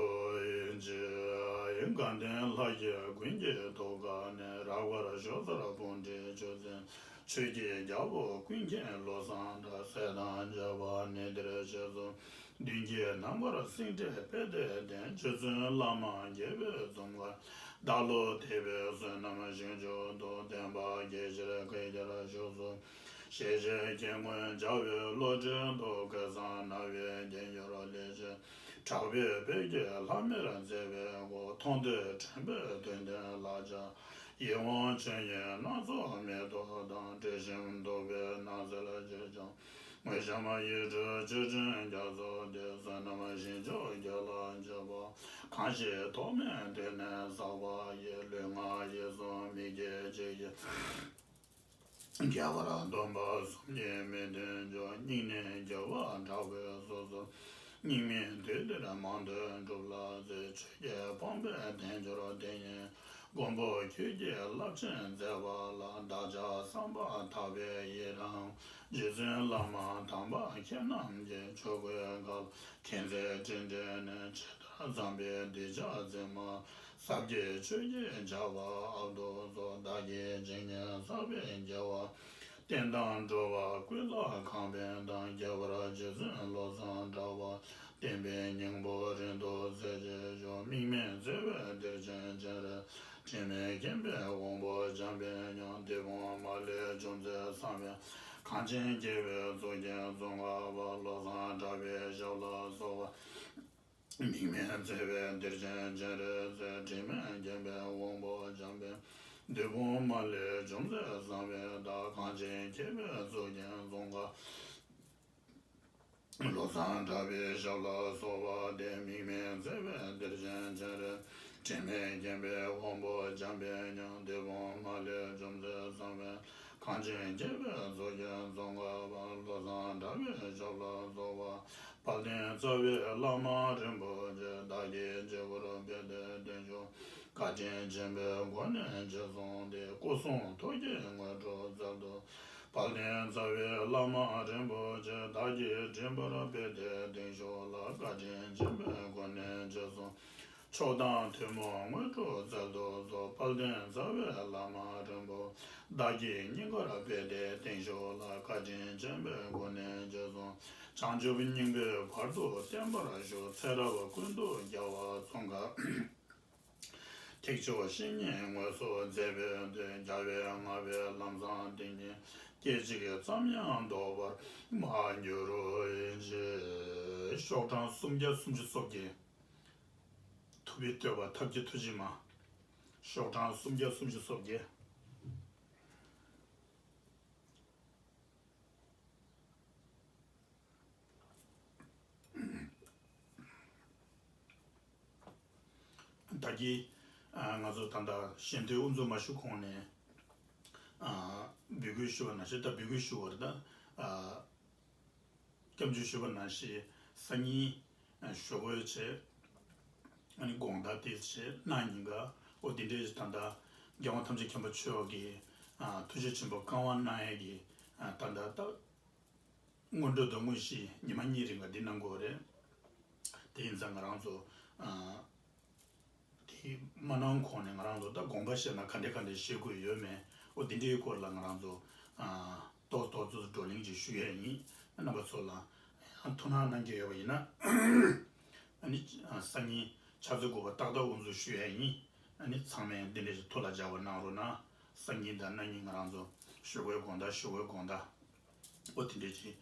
ཅིག། དགའ་ལྡན་ལྷ་བརྒྱ་ཀུན་གྱི་ཐུགས་ཀ་ནས། རགས་པར་ཞུ་ཚར་བུམ་འདྲེན་ཆུ་སྲིན། ཆོས་ཀྱི་རྒྱལ་པོ་ཀུན་མཁྱེན་བློ་བཟང་གྲགས། སྲས་དང་བཅས་པ་ནི་འདིར་གཤེགས་སུ། མདུན་གྱི་ནམ་མཁར་སེང་བྲིས་པད་ཟླའི་སྟེང་། རྗེ་བཙུན་བླ་མ་དགྱེས་པའི་འཛུམ་དཀར། བདག་བློ་དད་པའི་བསོད་ནམས་ཞིང་མཆོག་ཏུ། བསྟན་པ་རྒྱས་ཕྱིར་བསྐལ་བརྒྱར་བཞུགས་སུ། ཞེས་བྱའི་སྐྱེ་དངོས་བྱ་བའི་བློ་གྲོས་མཐུ། གོས་བཟང་རྣ་བའི་རྒྱན་གྱུར་ལེགས་བྱས། གྲགས་པའི་དཔལ་གྱིས་ལྷམ་མེར་མཛེས་པའི་སྒོ། མཐོང་ཐོས་དྲན་པས་དོན་ལྡན་ལ་ཕྱག། ཡིད་འོང་མཆོད་ཡོན་སྣ་ཚོགས་མེ་ཏོག་དང་། དྲི་ཞིམ་བདུག་པའི་སྣང་གསལ་ཅིར་ཀྱང་། དངོས་བཤམས་ཡིད་སྤྲུལ་མཆོད་སྤྲིན་རྒྱ་མཚོ་འདི། བསོད་ནམས་ཞིང་མཆོག་རྒྱུད་ལ་བཅུད་པ། གང་ཞིག་ཐོགས་མེད་དུས་ནས་བསགས་པ་ཡི། ལུས་ངག་ཡིད་གསུམ་མི་སྐྱེ་ཕྱིར་གྱུར། རྒྱས་པར་སྡོམ་པ་གསུམ་གྱིས་མི་མཐུན་ཕྱོགས། སྙིང་ནས་རྒྱུ་བ་དྲག་པོས་སོ་སོར། སྙིགས་མའི་དུས་འདིར་མང་དུ་སྒྲུབ་ལ་མཛོད། ཆོས་ཀྱི་དཔང་པོའི་དལ་འབྱོར་དེ་ཉིད། མགོན་པོ་ཁྱོད་ཀྱི་རླབས་ཆེན་མཛད་པ་ལ། བདག་ཅག་བསམ་པ་ཐག་པས་ཡི་རང་། རྗེ་བཙུན་བླ་མ་དམ་པ་ཁྱེད་རྣམས་ཀྱི། ཆོས་གོས་འགག་ལ་མཁྱེན་བརྩེ་སྤྲིན་བསྒྲེངས་ནས། ཇི་ལྟར་བརྩམས་པའི་གདུལ་བྱ་འཛིན་མ། ཟབ་རྒྱས་ཆོས་ཀྱི་བྱ་བ་ཨའོ་ཏོ་ཚོགས། བདག་གིས་ཇི་སྙེད་བསགས་པའི་དགེ་བ། བསྟན་དང་འགྲོ་བ་ཀུན་ལ་གང་ཕན་དང་། ཁྱད་པར་རྗེ་བཙུན་བློ་བཟང་གྲགས་པ། བསྟན་པའི་སྙིང་པོ་རིང་དུ་གསལ་བྱེད་ཤོག། དམིགས་མེད་བརྩེ་བའི་གཏེར་ཆེན་སྤྱན་རས། དྲི་མེད་མཁྱེན་པའི་དབང་པོ་འཇམ་དཔལ་མྱུར། བདུད་དཔུང་མ་ལུས་འཇོམས་མཛད་བསམ་ཡས། གངས་ཅན་སྐྱེ་བོའི་གཙུག་རྒྱན་ཙོང་ཁ་པ། བློ་བཟང་གྲགས་པའི་ཞབས་ལ་གསོལ་བ། དམིགས་མེད་བརྩེ་བའི་གཏེར་ཆེན་སྤྱན་རས་གཟིགས། དྲི་མེད་མཁྱེན་པའི་དབང་པོ་འཇམ་དཔལ། བདུད་དཔུང་མ་ལུས་འཇོམས་མཛད་བསམ་ཡས་བདག། གངས་ཅན་སྐྱེ་བོའི་གཙུག་རྒྱན་ཙོང་ཁ། བློ་བཟང་གྲགས་པའི་ཞབས་ལ་གསོལ་བ་འདེབས། དམིགས་མེད་བརྩེ་བའི་གཏེར་ཆེན་སྤྱན་རས། དྲི་མེད་མཁྱེན་པའི་དབང་པོ་འཇམ་དཔལ་མྱུར། བདུད་དཔུང་མ་ལུས་འཇོམས་མཛད་བསམ་ཡས། གངས་ཅན་སྐྱེ་བོའི་གཙུག་རྒྱན་ཙོང་ཁ་པ། བློ་བཟང་གྲགས་པའི་ཞབས་ལ་གསོལ་བ། དཔལ་ལྡན་རྩ་བའི་བླ་མ་རིན་པོ་ཆེ། བདག་གི་སྤྱི་བོར་ཕེབས་ཏེ་བརྟན་བཞུགས། བཀའ་དྲིན་ཆེན་པོའི་སྒོ་ནས་རྗེས་བཟུང་སྟེ། སྐུ་གསུང་ཐུགས་ཀྱི་དངོས་གྲུབ་སྩལ་དུ། དཔལ་ལྡན་རྩ་བའི་བླ་མ་རིན་པོ་ཆེ། བདག་གི་སྤྱི་བོར་ཕེབས་ཏེ་བརྟན་བཞུགས་ལ། བཀའ་དྲིན་ཆེན་པོའི་སྒོ་ནས་རྗེས་བཟུང་། མཆོག་དང་ཐུན་མོང་དངོས་གྲུབ་སྩལ་དུ་གསོལ། དཔལ་ལྡན་རྩ་བའི་བླ་མ་རིན་པོ། བདག་གི་སྙིང་གར་ཕེབས་ཏེ་བརྟན་བཞུགས་ལ། བཀའ་དྲིན་ཆེན་པོའི་སྒོ་ནས་རྗེས་བཟུང་། བྱང་ཆུབ་སྙིང་པོའི་བར་དུ་བརྟན་པར་བཞུགས། ཚེ་རབས་ཀུན་ཏུ་རྒྱལ་བ་ཙོང་ཁ། ཐེག་མཆོག་བཤེས་གཉེན་དངོས་སུ་མཛད་པའི་མཐུས། རྒྱལ་བའི་བསྔགས་པའི་ལམ་བཟང་དེ་ཉིད་སྐད་ཅིག་ཙམ་ཡང་ལྡོག་པར་མ་གྱུར་ཅིག། ཤོག་གྲངས་སུམ་བརྒྱ་སུམ་ཅུ་སོ་བརྒྱད། ཐུབ་པའི་བསྟོད་པ་ཐབས་ཀྱི་ཐུགས་རྗེ་མ། ཤོག་གྲངས་སུམ་བརྒྱ་སུམ་ཅུ་སོ་བརྒྱད། ད་གིན་ང་ཚོ་ད་ལྟ་ཞལ་འདོན་དབུ་འཛུགས་མ་ཞུ་གོང་ནས་འབོད་སྐུལ་ཞུ་བ་ནང་བཞིན། ད་འབོད་སྐུལ་ཞུ་བར་ད་སྐྱབས་འཇུག་ཞུ་བ་ནང་བཞིན། སང་ཉིན་ཞོགས་པའི་ཆེད་ཨ་ནི་དགོང་དག་དེ་བྱས་གནངས་ཉིན་ཀ་འོ་དེ་འདྲའི་ད་ལྟ་རྒྱལ་དབང་ཐམས་ཅད་མཁྱེན་པ་མཆོག་གིས་ཐུགས་རྗེ་ཆེན་པོ་བཀའ་དབང་གནང་ཡས་ཀྱི་ད་ལྟ་ད། སྔོན་འགྲོ་དང་དངོས་གཞི་ཉི་མ་གཉིས་རིང་ག་འདི་གནང་དགོས་རེད། དེ་ཡིན་ཙང་ང་རང་ཚོ་ཨ་དེ་མ་གནང་གོང་ནས་ང་རང་ཚོ་ད་དགོངས་པ་བཞེས་ན་ག་འདྲ་ག་འདྲ་བཞེས་དགོས་ཡོད་མེད། འོ་དེ་འདྲའི་སྐོར་ལ་ང་རང་ཚོ་ཨ་ཏོག་ཏོག་ཙམ་བགྲོ་གླེང་ཅིག་ཞུ་ཡས་ཡིན། རྣམ་པ་ཚོ་ལ་ཡང་ཐུགས་སྣང་གནང་གི་ཡོད་པ་ཡིན་ན། ཨ་ནི་སང་ཉིན་ཕྱག་ཚོད་དགུ་པ་ཏག་ཏག་དབུ་འཛུགས་ཞུ་ཡས་ཡིན། ཨ་ནི་ཚང་མས་འདི་འདྲ་ཞིག་ཐུགས་ལ་འཇགས་པ་གནང་རོགས་གནང་། སང་ཉིན་དང་གནངས་ཉིན་ང་རང་ཚོ་ཞོགས་པའི་དགོང་དག་ཞོགས་པའི་དགོང་དག་འོ་དེ་འདྲས་ཅིག་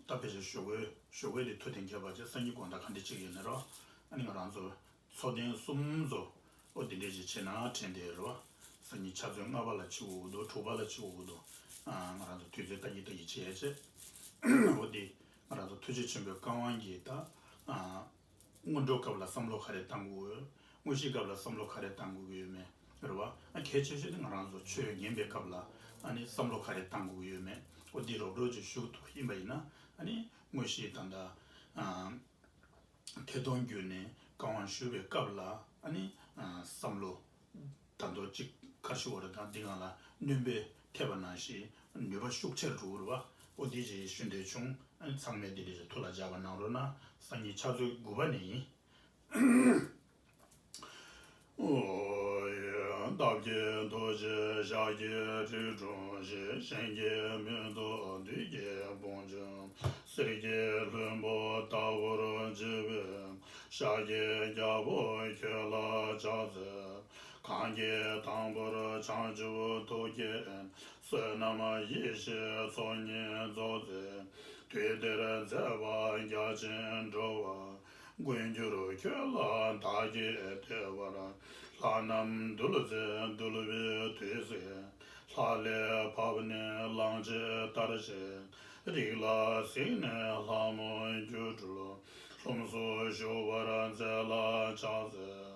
ད་ཕལ་ཆེར་ཞོགས་པའི་ཞོགས་པའི་དེ་ཐུགས་གཏན་འཁེལ་བ་བྱས། སང་ཉིན་དགོང་དག་ག་འདྲས་ཅིག་ཡིན་ན་རོ། ཨ་ནི་ང་རང་ཚོ་ཚོགས་ཐེངས་གསུམ་ཚོ་འོ་དེ་འདྲས་ཅིག་བྱས་ན་དྲན་བསྡད་རོ། སང་ཉིན་ཕྱག་ཚོད་ལྔ་པ་ལ་བྱེད་དགོས་འདུག་དྲུག་པ་ལ་བྱེད་དགོས་འདུག་ང་རང་ཚོ་དུས་ཚོད་ལྟ་གི་ལྟ་གི་བྱས་བྱས། འོ་དེ་ང་རང་ཚོ་ཐུགས་རྗེ་ཆེན་པོའི་བཀའ་དབང་གིས་ད། སྔོན་འགྲོའི་སྐབས་ལ་བསམ་བློ་ག་རེ་བཏང་དགོས་ཡོད། དངོས་གཞིའི་སྐབས་ལ་བསམ་བློ་ག་རེ་བཏང་དགོས་ཀྱི་ཡོད་མེད་རེད་བ། ཨ་གལ་ཆེ་ཤོས་དེ་ང་རང་ཚོ་ཆོས་ཉན་པའི་སྐབས་ལ་ཨ་ནི་བསམ་བློ་ག་རེ་བཏང་དགོས་ཀྱི་ཡོད་མེད། འོ་འདི་རོབ་རོབ་ཅིག་ཞུ་ཐུབ་ཡིན་པ་ཡིན་ན། ཨ་ནི་དངོས་གཞི་ད་ལྟ་ཐད་གཏོང་བརྒྱུད་ནས་བཀའ་དབང་ཞུ་བའི་སྐབས་ལ་ཨ་ནི་བསམ་བློ་ད་དུང་གཅིག་ག་རེ་ཞུ་དགོས་རེད། ད་འདི་སྒང་ལ་སྣོན་པ་ཐེབས་པ་ནང་བཞིན་ནུས་པ་ཤུགས་ཆེར་འགྲོ་གི་རེད་བ། འོ་འདི་ཅིག་ཞུ་འདོད་བྱུང་། ཨ་ནི་ཚང་མས་འདི་འདྲ་ཞིག་ཐུགས་ལ་འཇགས་པ་གནང་རོགས་གནང་། སང་ཉིན་ཕྱག་ཚོད་དགུ་པ་ནས་ཡིན། ཨོ་ཡ། བདག་གི་ཐུགས་རྗེས་ཤཱཀྱའི་རིགས་སུ་ཞིང་གཞན་གྱི་མི་ཐོབ་བདུད་ཀྱི་དཔུང་འཇོམས་གསེར་གྱི་ལྷུན་པོ་ལྟ་བུར་བརྗིད་པའི་ཤཱཀྱའི་རྒྱལ་པོ་ཁྱོད་ལ་ཕྱག་འཚལ། གང་གིས་དང་པོར་བྱང་ཆུབ་ཐུགས་བསྐྱེད་བསོད་ནམས་ཡེ་ཤེས་ཚོགས་གཉིས་རྫོགས་ཚེ། དུས་དེར་མཛད་པ་རྒྱ་ཆེན་འགྲོ་བ་མགོན་གྱུར་ཁྱོད་ལ་བདག་གིས་བསྟོད་པར། ལྷ་རྣམས་འདུལ་ཚེ་འདུལ་བའི་དུས་སུ། ལྷ་ལས་བབས་ནས་གླང་ཆེན་ལྟར་བྱས། རིགས་ལ་གཟིགས་ནས་ལྷ་མོ་སྒྱུ་འཕྲུལ། ལྷུམས་སུ་ཞུགས་པར་མཛད་ལ་ཕྱག་འཚལ།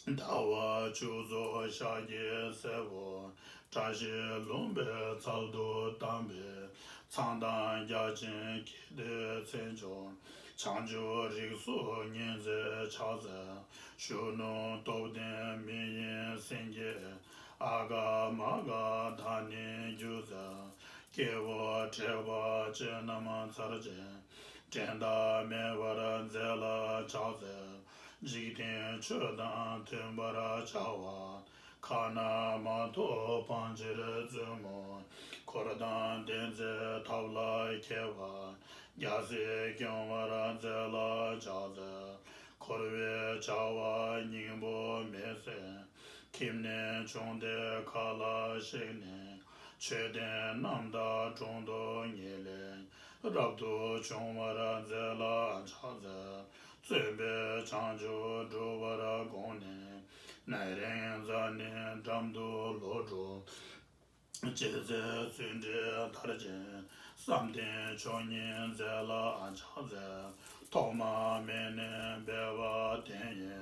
ཟླ་བ་བཅུ་རྫོགས་ཤཱཀྱའི་སྲས་པོ། བཀྲ་ཤིས་ལྷུན་པོའི་ཚལ་དུ་བལྟམས་པའི། མཚན་དང་རྒྱ་ཆེན་སྐྱེས་ཏེ་མཚན་མཆོག་བྱང་ཆུབ་རིགས་སུ་ངེས་མཛད་ཕྱག་འཚལ། གཞོན་ནུ་སྟོབས་ལྡན་མི་ཡི་སེང་གེ། ཨ་ག་མ་ག་བདག་ནི་སྒྱུ་རྩལ། སྐྱེ་བོ་དྲེགས་པ་ཅན་རྣམས་ཚར་གཅད། འགྲན་ཟླ་མེད་པར་མཛད་ལ་ཕྱག་འཚལ། འཇིག་རྟེན་ཆོས་དང་མཐུན་པར་བྱ་བ། ཁ་ན་མ་ཐོ་འཕང་ཕྱིར་བཙུན་མོ། འཁོར་དང་ལྡན་མཛད་ཐབས་ལ་མཁས་པ། རྒྱལ་སྲིད་སྐྱོང་བར་མཛད་ལ་ཕྱག་འཚལ། འཁོར་བའི་བྱ་བ་སྙིང་པོ་མེད་ཟེར། ཁྱིམ་ནས་བྱུང་སྟེ་མཁའ་ལ་གཤེགས་ནས། མཆོད་རྟེན་རྣམ་དག་དྲུང་དུ་ངེས་ལེགས། རབ་ཏུ་བྱུང་བར་མཛད་ལ་ཕྱག་འཚལ། བརྩོན་པས་བྱང་ཆུབ་སྒྲུབ་པར་དགོངས་ནས། ནད་རིམས་ཛ་ནི་འགྲམ་དུ་ལོག་འགྲོ། ལྕེ་རྩེ་ཚུལ་ཁྲིམས་མཐར་ཕྱིན། བསམ་གཏན་མཆོག་བརྙེས་མཛད་ལ་ཕྱག་འཚལ། ཐོག་མ་མེད་ནས་སྦས་པ་དེ་ཡི།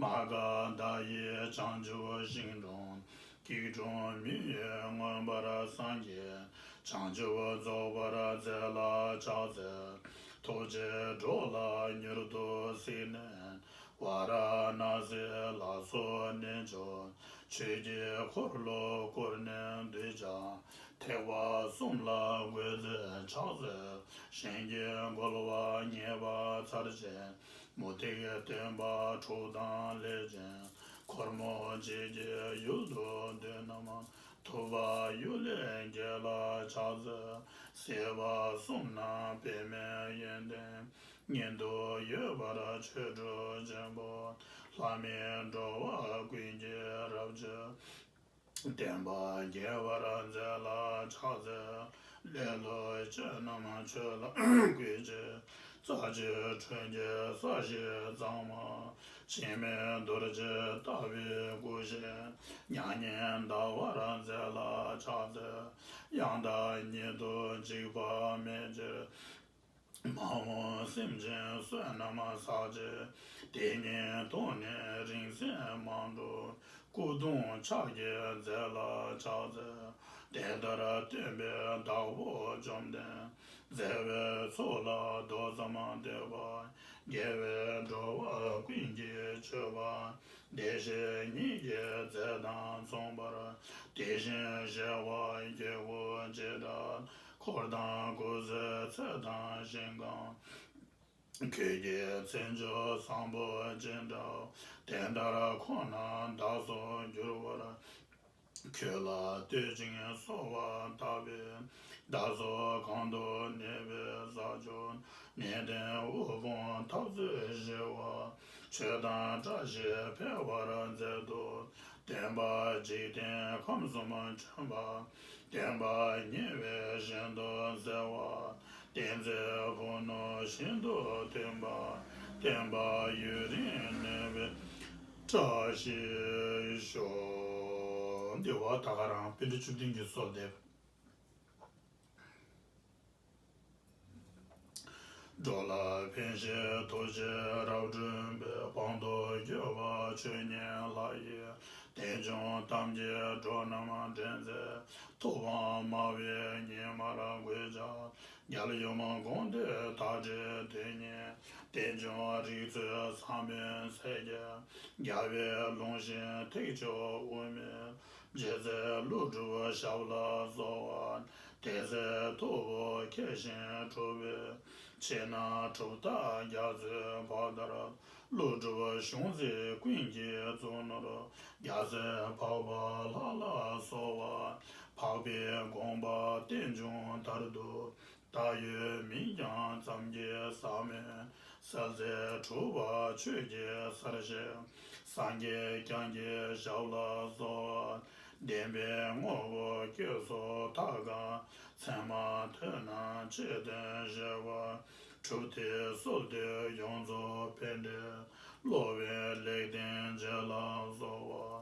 མ་ག་དྷ་ཡི་བྱང་ཆུབ་ཤིང་དྲུང་། སྐྱིལ་ཀྲུང་མི་ཡི་མངོན་པར་སངས་རྒྱས། བྱང་ཆུབ་རྫོགས་པར་མཛད་ལ་ཕྱག་འཚལ། ཐུགས་རྗེས་འགྲོ་ལ་མྱུར་དུ་གཟིགས་ནས། ཝཱ་ར་ཎཱ་སིར་ལགས་སོ་གནས་མཆོག་ཆོས་ཀྱི་འཁོར་ལོ་བསྐོར་ནས་གདུལ་བྱ། ཐེག་པ་གསུམ་ལ་འགོད་མཛད་ཕྱག་འཚལ། ཞིང་གི་རྒོལ་བ་ཉེས་པ་ཚར་བཅད། མུ་སྟེགས་སྟོན་པ་དྲུག་དང་ལས་ཅན། འཁོར་མོ་འཇིགས་ཀྱི་ཡུལ་དུ་འདུས་རྣམས། ཐུབ་པ་གཡུལ་ལས་རྒྱལ་ལ་ཕྱག་འཚལ། སྲིད་པ་གསུམ་ན་འབད་མེད་ཡོན་ཏན། ཉན་ཐོས་ཡོད་པར་ཆོས་སྒྲུབ་ཆེན་པོ། ལྷ་མིའི་འགྲོ་བ་ཀུན་གྱི་རབ་ཀྱི། བསྟན་པ་རྒྱས་པར་མཛད་ལ་ཕྱག་འཚལ། ལེ་ལོ་ཅན་རྣམས་ཆོས་ལ་གུས་ཕྱིར། རྩ་བཅུའི་ཁྲོད་ཀྱི་ས་གཞི་གཙང་མ། འཆི་མེད་རྡོ་རྗེ་ལྟ་བུའི་སྐུ་ཞབས། མྱ་ངན་འདའ་བར་མཛད་ལ་ཕྱག་འཚལ། ཡང་དག་ཉིད་དུ་འཇིགས་པ་མེད་ཕྱིར། མ་འོངས་སེམས་ཅན་བསོད་ནམས་བསགས་བྱས། དེ་ཉིད་ཐོག་ནས་རིང་བསྲེལ་མ་འགྲོ། སྐུ་གདུང་ཕྱག་གིས་མཛད་ལ་ཕྱག་འཚལ། དེ་ལྟར་སྟོན་པའི་བདག་པོ་བཅོམ་ལྡན། མཛད་པའི་ཚོགས་ལ་མདོ་ཙམ་བསྟོད་པ། དགེ་བས་འགྲོ་བ་ཀུན་གྱི་སྤྱོད་པ། བདེ་གཤེགས་ཉིད་ཀྱི་མཛད་དང་མཚུངས་པར། དེ་བཞིན་གཤེགས་པ་སྐྱེ་དགུའི་བྱེ་བྲག་འཁོར་དང་སྐུ་ཚེའི་ཚད་དང་ཞིང་ཁམས། ཁྱོད་ཀྱི་མཚན་མཆོག་བཟང་པོ་ཅི་འདྲ། དེ་ལྟར་ཁོ་ན་བདག་སོགས་འགྱུར་བར། ཁྱོད་ལ་བསྟོད་ཅིང་གསོལ་བ་བཏབ་པས། བདག་སོགས་གང་དུ་གནས་པའི་ས་ཕྱོགས། གནས་བརྟན་དབུལ་ཕོངས་འཐབ་རྩོད་ཞི་བ། ཆོས་དང་བཀྲ་ཤིས་འཕེལ་བར་མཛད་དོ། བསྟན་པ་འཇིག་རྟེན་ཁམས་གསུམ་བྱོན་པ། བསྟན་པ་ཉེ་བའི་ཞིང་དུ་འཚེ་བ། བསྟན་འཛིན་ཕུ་ནུ་ཤིན་ཏུ་མཐུན་པ། བསྟན་པ་ཡུན་རིང་གནས་པའི་བཀྲ་ཤིས་ཤོག་འདི་བ་ད་ག་རང་པཎ་ཌི་བཅུ་བདུན་གྱི་གསོལ་འདེབས། འགྲོ་ལ་ཕན་བཞེས་ཐུགས་རྗེས་རབ་བསྒྲུན་པའི། དཔང་དུ་གྱུར་པ་ཆོས་ཉིད་ལྷ་ཡི། རྟེན་འབྱུང་གཏམ་གྱིས་འགྲོ་རྣམས་འདྲེན་མཛད། ཐུབ་དབང་སྨྲ་བའི་ཉི་མར་གུས་ཕྱག་རྒྱལ་ཡུམ་དགོངས་འདུས་མཐའ་བྲལ་དོན་གཉེར། རྟེན་འབྱུང་རིགས་ཚུལ་ཟབ་མོའི་སྲས་ཀྱི། རྒྱལ་བའི་ལུང་བཞིན་ཐེག་མཆོག་དབུ་མའི། རྗེ་བཙུན་ཀླུ་སྒྲུབ་ཞབས་ལ་གསོལ་བ། དེ་ཚེ་ཐུབ་པ་མཁས་ཤིང་གྲུབ་པའི། ཕྱི་ནང་གྲུབ་རྟགས་རྒྱ་མཚོའི་བར་དར། ཀླུ་སྒྲུབ་གཞུང་འཛིན་ཀུན་གྱི་གཙུག་ནོར། རྒྱལ་སྲས་འཕགས་པ་ལྷ་ལ་གསོལ་བ། འཕགས་པའི་དགོངས་པ་རྟེན་འབྱུང་ལྟར་དུ། བཏགས་ཡོད་མིང་རྐྱང་ཙམ་གྱིས་ཟག་མེད། གསལ་མཛད་གྲུབ་པ་ཆོས་ཀྱི་སར་གཤེགས། སངས་རྒྱས་བསྐྱངས་ཀྱི་ཞབས་ལ་གསོལ་བ། བདེན་པའི་དངོས་པོ་སྐྱེ་སོགས་མཐའ་དག་མཚན་མ་ཐོས་རྣམས་ཆེས་དོན་ཤེས་པ། གྲུབ་མཐའི་སྲོལ་གཏོད་ཡོངས་རྫོགས་པཎྜི་ཏ། སློབ་དཔོན་ལེགས་ལྡན་འབྱེད་ལ་གསོལ་བ།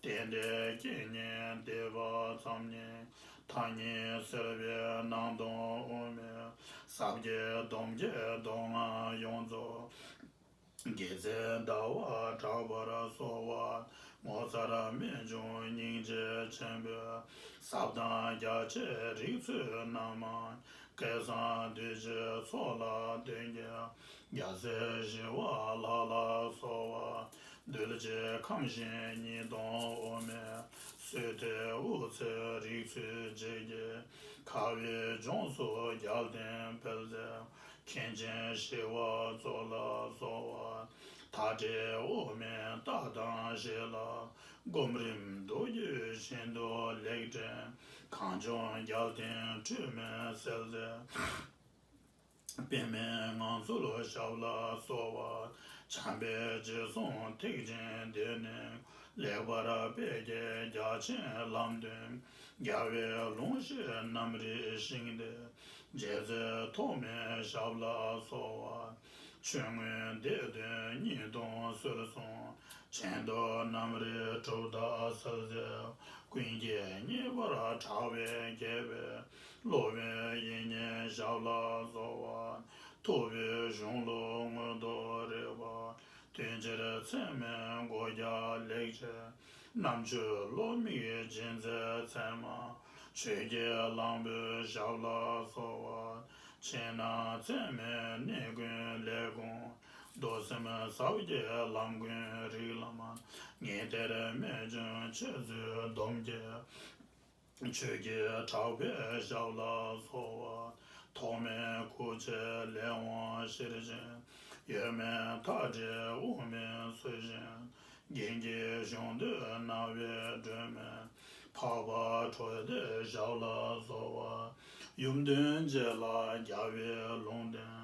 རྟེན་འབྲེལ་རྐྱེན་ངན་འདས་པ་ཙམ་ཉིད། ཐ་སྙད་སེལ་བའི་སྣང་སྟོང་དབུ་མའི། ཟབ་རྒྱས་སྡོམ་བརྒྱད་མདོ་སྔགས་ཡོངས་རྫོགས། དགེ་མཚན་ཟླ་བ་གྲགས་པར་གསོལ་བ། ངོ་མཚར་རྨད་བྱུང་སྙིང་རྗེ་ཆེན་པོའི། ཟབ་དང་རྒྱ་ཆེའི་རིགས་ཚུལ་རྣམས། སྐལ་བཟང་གདུལ་བྱའི་ཚོགས་ལ་སྟོན་གྱི། རྒྱལ་སྲས་ཞི་བ་ལྷ་ལ་གསོལ་བ། གདུལ་བྱའི་ཁམས་ཞིང་ཉིས་སྟོང་དབུ་མའི། སྲོད་ཐོས་དབུ་ཚད་རིགས་ཚུལ་བརྒྱད་ཀྱི། ཁ་བའི་ལྗོངས་སུ་རྒྱལ་བསྟན་སྤེལ་མཛད། མཁན་ཆེན་ཞི་བ་འཚོ་ལ་གསོལ་བ། མཐའ་བྲལ་དབུ་མའི་རྟགས་དང་བཞི་ལ། སྒོམ་རིམ་མདོ་རྒྱུད་ཤིན་ཏུ་ལེགས་དྲངས། གངས་ལྗོངས་རྒྱལ་བསྟན་འཁྲུལ་མེད་གསལ་མཛད། པདྨའི་ངང་ཚུལ་ཞབས་ལ་གསོལ་བ། བྱམས་པའི་རྗེས་བཟུང་ཐེག་ཆེན་སྡེ་ནས། ལེགས་པར་སྤེལ་གྱི་རྒྱ་ཆེན་ལམ་སྟོན། རྒྱལ་བའི་ལུང་བཞི་རྣམ་རིག་ཤིང་རྟའི། རྗེ་བཙུན་ཐོགས་མེད་ཞབས་ལ་གསོལ་བ། ཆོས་མངོན་འདི་དོན་གཉིས་སྟོང་སྲོལ་གསུམ། ཆེན་ཏོག་རྣམ་རིག་གྲུབ་རྟགས་གསལ་མཛད། ཀུན་གྱིས་མཉེས་པར་གྲགས་པའི་རྒྱལ་བའི། སློབ་དཔོན་དབྱིག་གཉེན་ཞབས་ལ་གསོལ་བ། ཐུབ་པའི་གཞུང་ལུགས་མངོན་དུ་རིག་པ། དོན་ཕྱིར་ཚད་མེད་སྒོ་བརྒྱ་ལེགས་བྱས། རྣམ་དཔྱོད་བློ་མིག་སྦྱིན་མཛད་ཚད་མ། ཆོས་ཀྱི་གླང་པོའི་ཞབས་ལ་གསོལ་བ། ཕྱི་ནང་ཚད་མེད་གནས་ཀུན་ལས་དགོངས། མདོ་སེམས་ཟབ་རྒྱས་ལམ་ཀུན་རིགས་ལམ། ངེས་གཏེར་རྨད་བྱུང་འཆད་རྩོད་སྡོམ་བརྒྱད། ཆོས་ཀྱི་གྲགས་པའི་ཞབས་ལ་གསོལ་བ། ཐོགས་མེད་སྐུ་ཆེ་ལས་དབང་ཤེར་ཕྱིན། གཡོ་མེད་མཐའ་བྲལ་དབུ་མའི་ཚུལ་བཞིན། རྒྱན་གྱི་གཞུང་དུ་སྣང་བའི་སྒྲོན་མེ། འཕགས་པ་གྲོལ་སྡེའི་ཞབས་ལ་གསོལ་བ། ཡུམ་དོན་བརྒྱད་ལ་རྒྱལ་བའི་ལུང་བསྟན།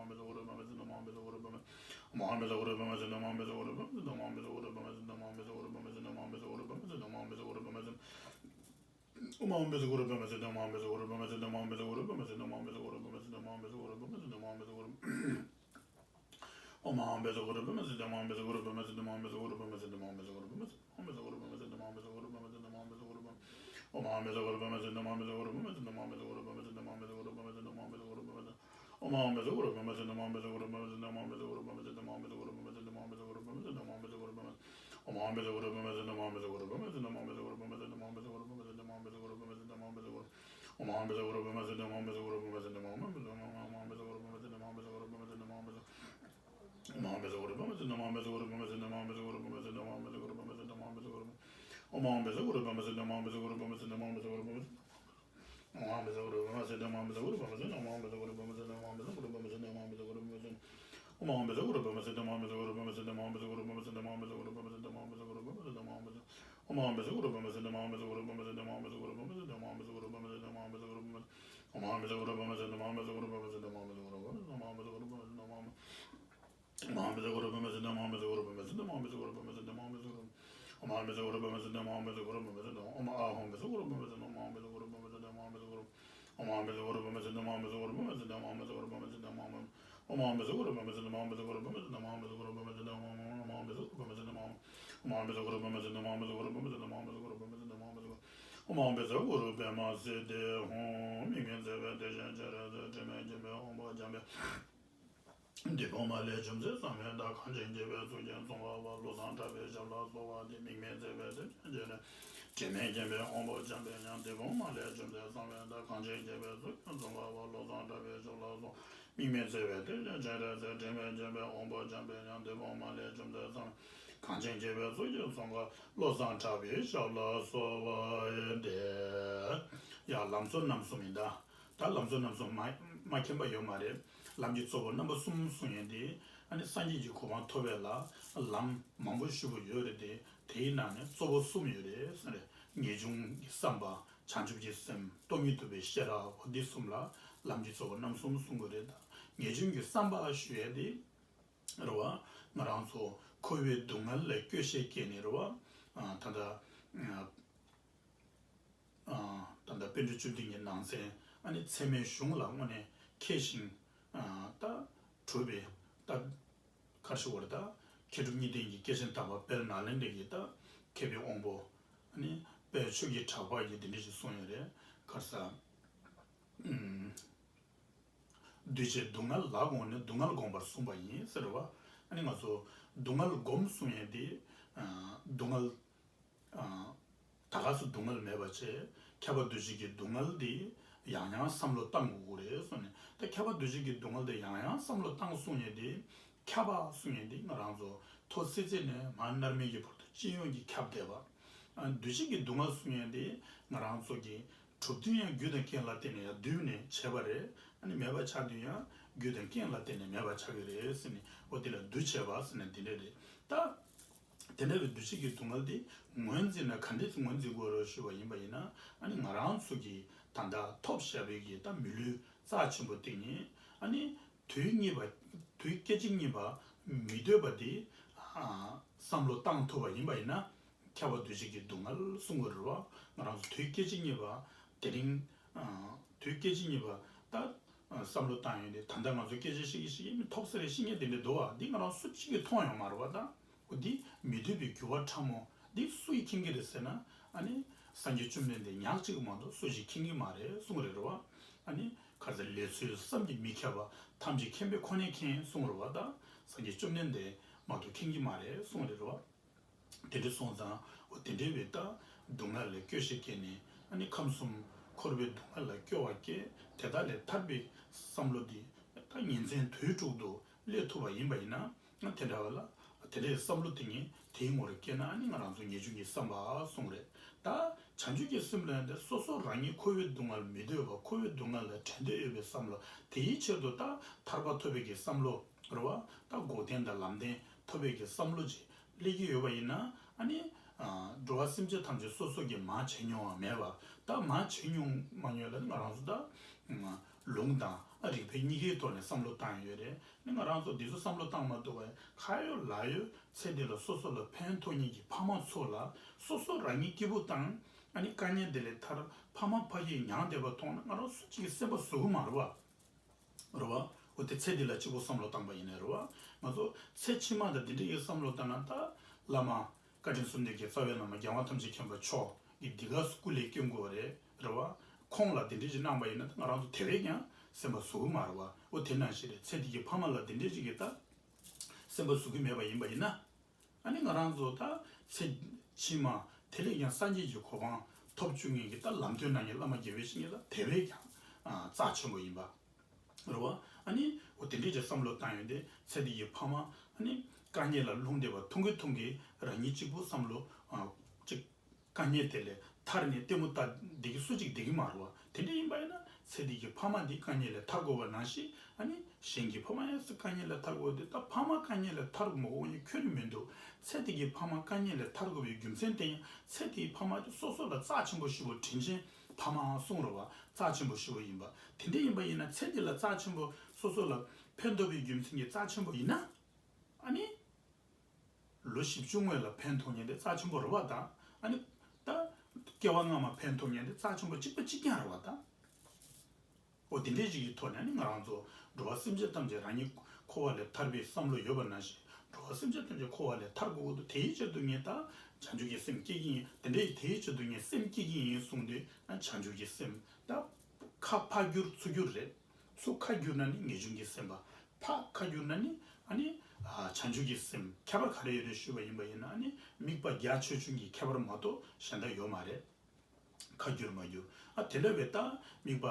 Om Aung Mbe Sa Guru Brahma Sita, Om Aung Mbe Sa Guru Brahma Sita, Om Aung Mbe Sa Guru Brahma Sita, Om Aung Mbe Sa Guru Brahma Sita, Om Aung Mbe Sa Guru Brahma Sita, Om Aung Mbe Sa Guru Brahma Sita, Om Aung Mbe Sa Guru Brahma Sita, Om Aung Mbe Sa Guru Brahma Sita, Om Aung Mbe དེ་ཕུང་མ་ལས་བྱུང་ཚེ་བསམ་ཡས་དང་གངས་ཅན་རྒྱལ་པོའི་གཙུག་རྒྱན་ཙོང་ཁ་པ་བློ་བཟང་གྲགས་པའི་ཞབས་ལ་གསོལ་བ་འདེབས། དམིགས་མེད་བརྩེ་བའི་མཐུ་ཆེན་སྤྱན་རས་གཟིགས། དྲི་མེད་མཁྱེན་པའི་དབང་པོ་འཇམ་པའི་དབྱངས། དེ་ཕུང་མ་ལས་བྱུང་ཚེ་བསམ་ཡས་དང་གངས་ཅན་རྒྱལ་པོའི་གཙུག་རྒྱན་ཙོང་ཁ་པ་བློ་བཟང་གྲགས་པའི་ཞབས་ལ་གསོལ། དམིགས་མེད་བརྩེ་བའི་མཐུ་ཆེན་སྤྱན་རས་གཟིགས། དྲི་མེད་མཁྱེན་པའི་དབང་པོ་འཇམ་པའི་དབྱངས། དེ་ཕུང་མ་ལས་བྱུང་ཚེ་བསམ་ཡས་གངས་ཅན་རྒྱལ་པོའི་གཙུག་རྒྱན་ཙོང་ཁ་བློ་བཟང་གྲགས་པའི་ཞབས་ལ་གསོལ་བ་འདེབས། ཡ་ལམ་གཙོ་རྣམ་གསུམ་ཡིན་ད། ད་ལམ་གཙོ་རྣམ་གསུམ་མ་མ་མཁྱེན་པ་ཡོད་མ་རེད། ལམ་གྱི་གཙོ་བོ་རྣམ་པ་གསུམ་གསུང་ཡས་དེ། ཨ་ནི་སངས་རྒྱས་ཀྱི་གོ་འཕང་ཐོབ་པའི་ལ་ལམ་མང་པོ་ཞེ་པོ་ཡོད་རེད་དེ། དེའི་ནང་ནས་གཙོ་བོ་གསུམ་ཡོད་རེད་ཟེར་རེད། ངེས་འབྱུང་གི་བསམ་པ། བྱང་ཆུབ་ཀྱི་སེམས། སྟོང་ཉིད་རྟོགས་པའི་ཤེས་རབ། འོ་འདི་གསུམ་ལ་ལམ་གྱི་གཙོ་བོ་རྣམ་གསུམ་གསུང་གི་རེད་ད། ངེས་འབྱུང་གི་བསམ་པ་ཞུ་ཡས་དེ། རེད་བ། ང་རང་ཚོ་འཁོར་བའི་སྡུག་བསྔལ་ལས་སྐྱོ་ཤས་སྐྱེས་ནས་རེད་བ། ཨ་ད་ལྟ་ཨ་ད་ལྟ་པཎ་གྲུབ་བཅུ་བདུན་གྱི་ནང་ཚན་ཨ་ནི་ཚད་མའི་གཞུང་ལ་དངོས་གནས་མཁས་ཤིང་ཨ་ད་གྲུབ་པའི་ད་གར་ཞུ་བར་ད་མཁས་གྲུབ་གཉིས་ལྡན་གྱི་སྐྱེས་ཆེན་དམ་པ་དཔལ་ནཱ་ལེནྡྲ་གི་ད་མཁས་པའི་དབང་པོ་ཨ་ནི་དཔལ་ཆོས་ཀྱི་གྲགས་པ་གིས་འདི་འདྲ་ཞིག་གསུངས་ཡོད་རེད། ག་རེ་ཟེར། ཨུམ། འདུས་བྱས་སྡུག་བསྔལ་ལ་དགོངས་ནས་སྡུག་བསྔལ་བསྒོམ་པར་གསུངས་པ་ཡིན་ཟེར་བ། ཨ་ནི་ང་ཚོ་སྡུག་བསྔལ་བསྒོམ་གསུང་ཡས་དེ། ཨ་སྡུག་བསྔལ། ཨ་ད་ག་སུ་སྡུག་བསྔལ་མེད་པ་བྱས། ཁྱབ་པ་འདུ་བྱེད་ཀྱི་སྡུག་བསྔལ་དེ་ཡང་ཡང་བསམ་བློ་བཏང་དགོས་ཀྱི་རེད་གསུངས་ནས། ད་ཁྱབ་པ་འདུ་བྱེད་ཀྱི་སྡུག་བསྔལ་དེ་ཡང་ཡང་བསམ་བློ་བཏང་གསུང་ཡས་དེ། ཁྱབ་པ་གསུང་ཡས་དེ་ང་རང་ཚོ་ཐོག་སྲིད་རྩེ་ནས་མར་མནར་མེད་ཀྱི་བར་དུ་སྤྱི་ཡོངས་ཀྱི་ཁྱབ་བསྡད་པ། ཨ་འདུ་བྱེད་ཀྱི་སྡུག་བསྔལ་གསུང་ཡས་དེ་ང་རང་ཚོ་གི་གྲུབ་དུས་ཡང་རྒྱུ་དང་རྐྱེན་ལ་བརྟེན་ནས་ཡང་བསྡུས་ནས་བྱས་པ་རེད། ཨ་ནི་མེད་པ་ཆགས་དུས་ཡང་རྒྱུ་དང་རྐྱེན་ལ་བརྟེན་ནས་མེད་པ་ཆགས་ཀྱི་རེད་ཟེར་ནས། འོ་དེ་ལ་འདུ་བྱས་པ་ཟེར་ནས་འདི་འདྲ་རེད་ད། དེ་འདྲ་བའི་འདུ་བྱེད་ཀྱི་སྡུག་བསྔལ་དེ་ངོས་འཛིན་ན་ག་འདྲས་ངོས་འཛིན་དགོས་རེད་ཞུས་པ་ཡིན་པ་ཡིན་ན། ཨ་ནི་ང་རང་ཚོ་གིས་ད་ལྟ་ཐོབ་བཞག་པའི་གི་ད་མི་ལུས་རྩ་ཆེན་པོ་དེ་ཉིད་ཨ་ནི། དུས་གཉིས་པ། དུས་སྐད་ཅིག་གཉིས་པ་མི་སྡོད་པ་དེ། ཨ་བསམ་བློ་བཏང་ཐུབ་པ་ཡིན་པ་ཡིན་ན། ཁྱབ་པ་འདུ་བྱེད་ཀྱི་སྡུག་བསྔལ་གསུང་གི་རེད་བ། ང་རང་ཚོ་དུས་སྐད་ཅིག་གཉིས་པ་དེ་རིང་། ཨ་དུས་སྐད་ཅིག་གཉིས་པ་ད་ཨ་བསམ་བློ་བཏང་ཡོང་དུས། ད་ལྟ་ང་ཚོ་སྐད་ཆ་བཤད་ཀྱི་བཤད་ཀྱི་མི་ཐོག་ས་རེ་བཤད་མཁན་དེ་འདྲ་འདུག་བ། འདི་ང་རང་སུ་གཅིག་གིས་མཐོང་ཡོང་མ་རེད་བ་ད། འོ་འདི་མི་སྡོད་པའི་འགྱུར་བ་ཕྲ་མོ་འདི་སུ་ཡིས་མཁྱེན་གྱི་རེད་ཟེར་ན། ཨ་ནི་སངས་རྒྱས་བཅོམ་ལྡན་འདས་ཉག་གཅིག་མ་གཏོགས་སུ་ཞིག་མཁྱེན་གྱི་མ་རེད་གསུངས་རེད་རེད་བ། ཨ་ནི་ག་ཚོད་ལས་ཚུལ་བསམ་གྱིས་མི་ཁྱབ་པ་ཐམས་ཅད་མཁྱེན་པས་ཁོ་ནས་མཁྱེན་གསུངས་རེད་བ། ད་སངས་རྒྱས་བཅོམ་ལྡན་འདས་མ་གཏོགས་མཁྱེན་གྱི་མ་རེད་གསུངས་རེད་རེད་བ། དེ་འདྲ་སོང་ཙང་འོ་དེ་འདྲའི་བའི་ད་སྡུག་བསྔལ་ལས་སྐྱོ་ཤས་སྐྱེས་ནས། ཨ་ནི་ཁམས་གསུམ་འཁོར་བའི་སྡུག་བསྔལ་ལ་སྐྱོ་བ་སྐྱེས། དེ་དག་ལས་ཐར་པའི་བསམ་བློ་འདི་ད་ཉིན་མཚན་དུས་དྲུག་ཏུ་སླེབས་ཐུབ་པ་ཡིན་པ་ཡིན་ན། དེ་འདྲ་བ་ལ་དེ་འདྲའི་བསམ་བློ་དེ་ཉིད་དེའི་ངོར་སྐྱེས་ན། ཨ་ནི་ང་རང་ཚོ་ངེས་འབྱུང་གི་བསམ་པ་གསུངས་རེད། ད་བྱང་ཆུབ་ཀྱི་སེམས་ལ་ཡང་དེ་སོ་སོ་རང་ཉིད་འཁོར་བའི་སྡུག་བསྔལ་མི་འདོད་པ། འཁོར་བའི་སྡུག་བསྔལ་ལ་བྲལ་འདོད་ཡོད་པའི་བསམ་བློ། དེའི་ཆེད་དུ་ད་ཐར་པ་ཐོབ་པའི་གི་བསམ་བློ་རེད་བ། ད་འགོག་བདེན་དང་ལམ་བདེན་ཐོབ་པའི་གི་བསམ་བློ་ཅིག་སླེབས་ཀྱི་ཡོད་པ་ཡིན་ན། ཨ་ནི་ཨ་འགྲོ་བ་སེམས་ཅན་ཐམས་ཅད་སོ་སོ་གིས་མར་བྱས་མྱོང་བ་མེད་པ། ད་མར་བྱས་མྱོང་མ་མྱོང་ལ་ང་རང་ཚོ་ད་ལུང་དང་རིགས་པའི་གཉིས་ཀའི་ཐོག་ནས་བསམ་བློ་བཏང་ཡོད་རེད། ནི་ང་རང་ཚོ་འདི་ཚོ་བསམ་བློ་བཏང་མ་ཐུབ་པར་ཁ་ཡོད་ལག་ཡོད་ཚེ་འདི་ལ་སོ་སོ་ལ་ཕན་ཐོགས་མཁན་གྱི་ཕ་མ་ཚོ་ལ་སོ་སོ་རང་ཉིད་སྐྱིད་པོ་དང་། ཨ་ནི་དཀའ་ངལ་དེ་ལས་ཐར། ཕ་མ་ཕ་གིར་མྱངས་བསྡད་པ་མཐོང་ན་ང་རང་སུ་གཅིག་གིས་སེམས་པ་ཟུག་གི་མ་རེད་བ། རེད་བ། འོ་དེ་ཚེ་འདི་ལ་གཅིག་པོ་བསམ་བློ་བཏང་པ་ཡིན་ནའི་རེད་བ། ང་ཚོ་ཚེ་ཕྱི་མ་དང་འདི་འདྲ་ཡི་བསམ་བློ་བཏང་ན། ད་བླ་མ་བཀའ་དྲིན་གསུམ་ལྡན་གྱི་རྩ་བའི་བླ་མ་རྒྱལ་བ་ཐམས་ཅད་མཁྱེན་པ་མཆོག་གིས་འདི་ག་སྐུ་ལས་བསྐྱོན་དགོས་པ་རེད། རེད་བ། ཁོང་ལ་འདི་འདྲ་ཞིག་གནང་པ་ཡིན་ན། ད་ང་རང་ཚོ་དེ་བས་ཀྱང་སེམས་པ་ཟུག་གི་མ་རེད་བ། འོ་དེ་ནང་བཞིན་རེད། ཚེ་འདི་གི་ཕ་མ་ལ་འདི་འདྲ་ཞིག་གི་ད་སེམས་པ་ཟུག་གི་མེད་པ་ཡིན་པ་ཡིན་ན། ཨ་ནི་ང་རང་ཚོ་ད་ཚེ་ཕྱི་མ་དེ་ལས་ཀྱང་སངས་རྒྱས་ཀྱི་གོ་འཕང་ཐོབ་བཅུག་མཁན་གྱི་ད་ལམ་སྟོན་གནང་མཁན་བླ་མ་དགེ་བའི་བཤེས་གཉེན་ལ་དེ་བས་ཀྱང་ཨ་རྩ་ཆེན་པོ་ཡིན་པ་རེད་བ། ཨ་ནི་འོ་དེ་འདྲའི་ཅིག་བསམ་བློ་བཏང་ཡོང་དུས། ཚེ་འདི་ཡི་ཕ་མ་ཨ་ནི་དཀའ་ངལ་ལ་ལྷུང་བསྡད་པ་མཐོང་གི་མཐོང་གི་རང་ཉིད་གཅིག་པུ་བསམ་བློ་ཨ་ཅིག་དཀའ་ངལ་དེ་ལས་ཐར་ནས་ལྟད་མོ་ལྟ་བསྡད་ཀྱི་སུ་གཅིག་བསྡད་ཀྱི་མ་རེད་བ། དེ་འདྲ་ཡིན་པ་ཡིན་ན་ཚེ་འདི་གི་ཕ་མ་འདི་དཀའ་ངལ་ལས་ཐར་དགོས་པ་ནང་བཞིན། ཨ་ནི་ གཞན་གྱི་ཕ་མ་ཡང་སྲིད་དཀའ་ངལ་ལས་ཐར་དགོས་ཏེ། ད་ཕ་མ་དཀའ་ངལ་ལས་ཐར་དགོས་མ་དགོས་ཡང་ཁྱོན་ནས་མི་འདུག་ཚེ་འདི་གི་ཕ་མ་དཀའ་ངལ་ལས་ཐར་དགོས་པའི་རྒྱུ་མཚན་དེ་ཡང་ཚེ་འདིའི་ཕ་མ་དེ་སོ་སོ་ལ་རྩ་ཆེན་པོ་ཞེ་པོ་དྲིན་ཆེན་ཕ་མའང་གསུང་རོགས་པ། རྩ་ཆེན་པོ་ཞེ་པོ་ཡིན་པ། དེ་འདྲ་ཡིན་པ་ཡིན་ན། ཚེ་འདི་ལ་རྩ་ཆེན་པོ་སོ་སོ་ལ་ཕན་ཐོགས་པའི་རྒྱུ་མཚན་གྱིས་རྩ་ཆེན་པོ་ཡིན་ན། ཨ་ནི། ལོ་བཞི་བཅུ་སྔོན་ལ་ཕན་ཐོགས་མཁན་དེ་རྩ་ཆེན་པོ་རེད་པ་དང་། ཨ་ནི། ད། སྐྱེ་བ་སྔ་མ་ཕན་ཐོགས་མཁན་དེ་རྩ་ཆེན་པོ་གཅིག་པ་གཅིག་རྐྱང་རེད་པ་དང་། འོ་དེ་འདྲའི་ཞིག་གི་ཐོག་ནས་ནི་ང་རང་ཚོ་འགྲོ་བ་སེམས་ཅན་ཐམས་ཅད་རང་ཉིད་འཁོར་བ་ལས་ཐར་པའི་བསམ་བློ་ཡོད་པ་ནང་བཞིན། འགྲོ་བ་སེམས་ཅན་ཐམས་ཅད་འཁོར་བ་ལས་ཐར་དགོས་ཀྱི་འདུག་དེའི་ཆེད་དུ་ངས་ད་བྱང་ཆུབ་ཀྱི་སེམས་བསྐྱེད་ཀྱི་ཡིན། དེ་འདྲའི་དེའི་ཆེད་དུ་ངས་སེམས་བསྐྱེད་ཀྱི་ཡིན་གསུངས་དུས། ཨ། བྱང་ཆུབ་ཀྱི་སེམས་ད་ཁ་ཕར་བསྒྱུར་ཚུར་བསྒྱུར་རེད། ཚུར་ཁ་བསྒྱུར་ན་ནི་ངེས་འབྱུང་གི་སེམས་པ། ཕར་ཁ་བསྒྱུར་ན་ནི། ཨ་ནི། ཨ། བྱང་ཆུབ་ཀྱི་སེམས། ཁྱད་པར་ག་རེ་ཡོད་རེད་ཞུས་པ་ཡིན་པ་ཡིན་ན། ཨ་ནི་དམིགས་པ་རྒྱ་ཆེ་ཆུང་གི་ཁྱད་པར་མ་གཏོགས་གཞན་དག་ཡོད་མ་རེད། ཁ་བསྒྱུར་མ་བསྒྱུར། ཨ། དེ་འདྲ་བའི་ད་དམིགས་པ།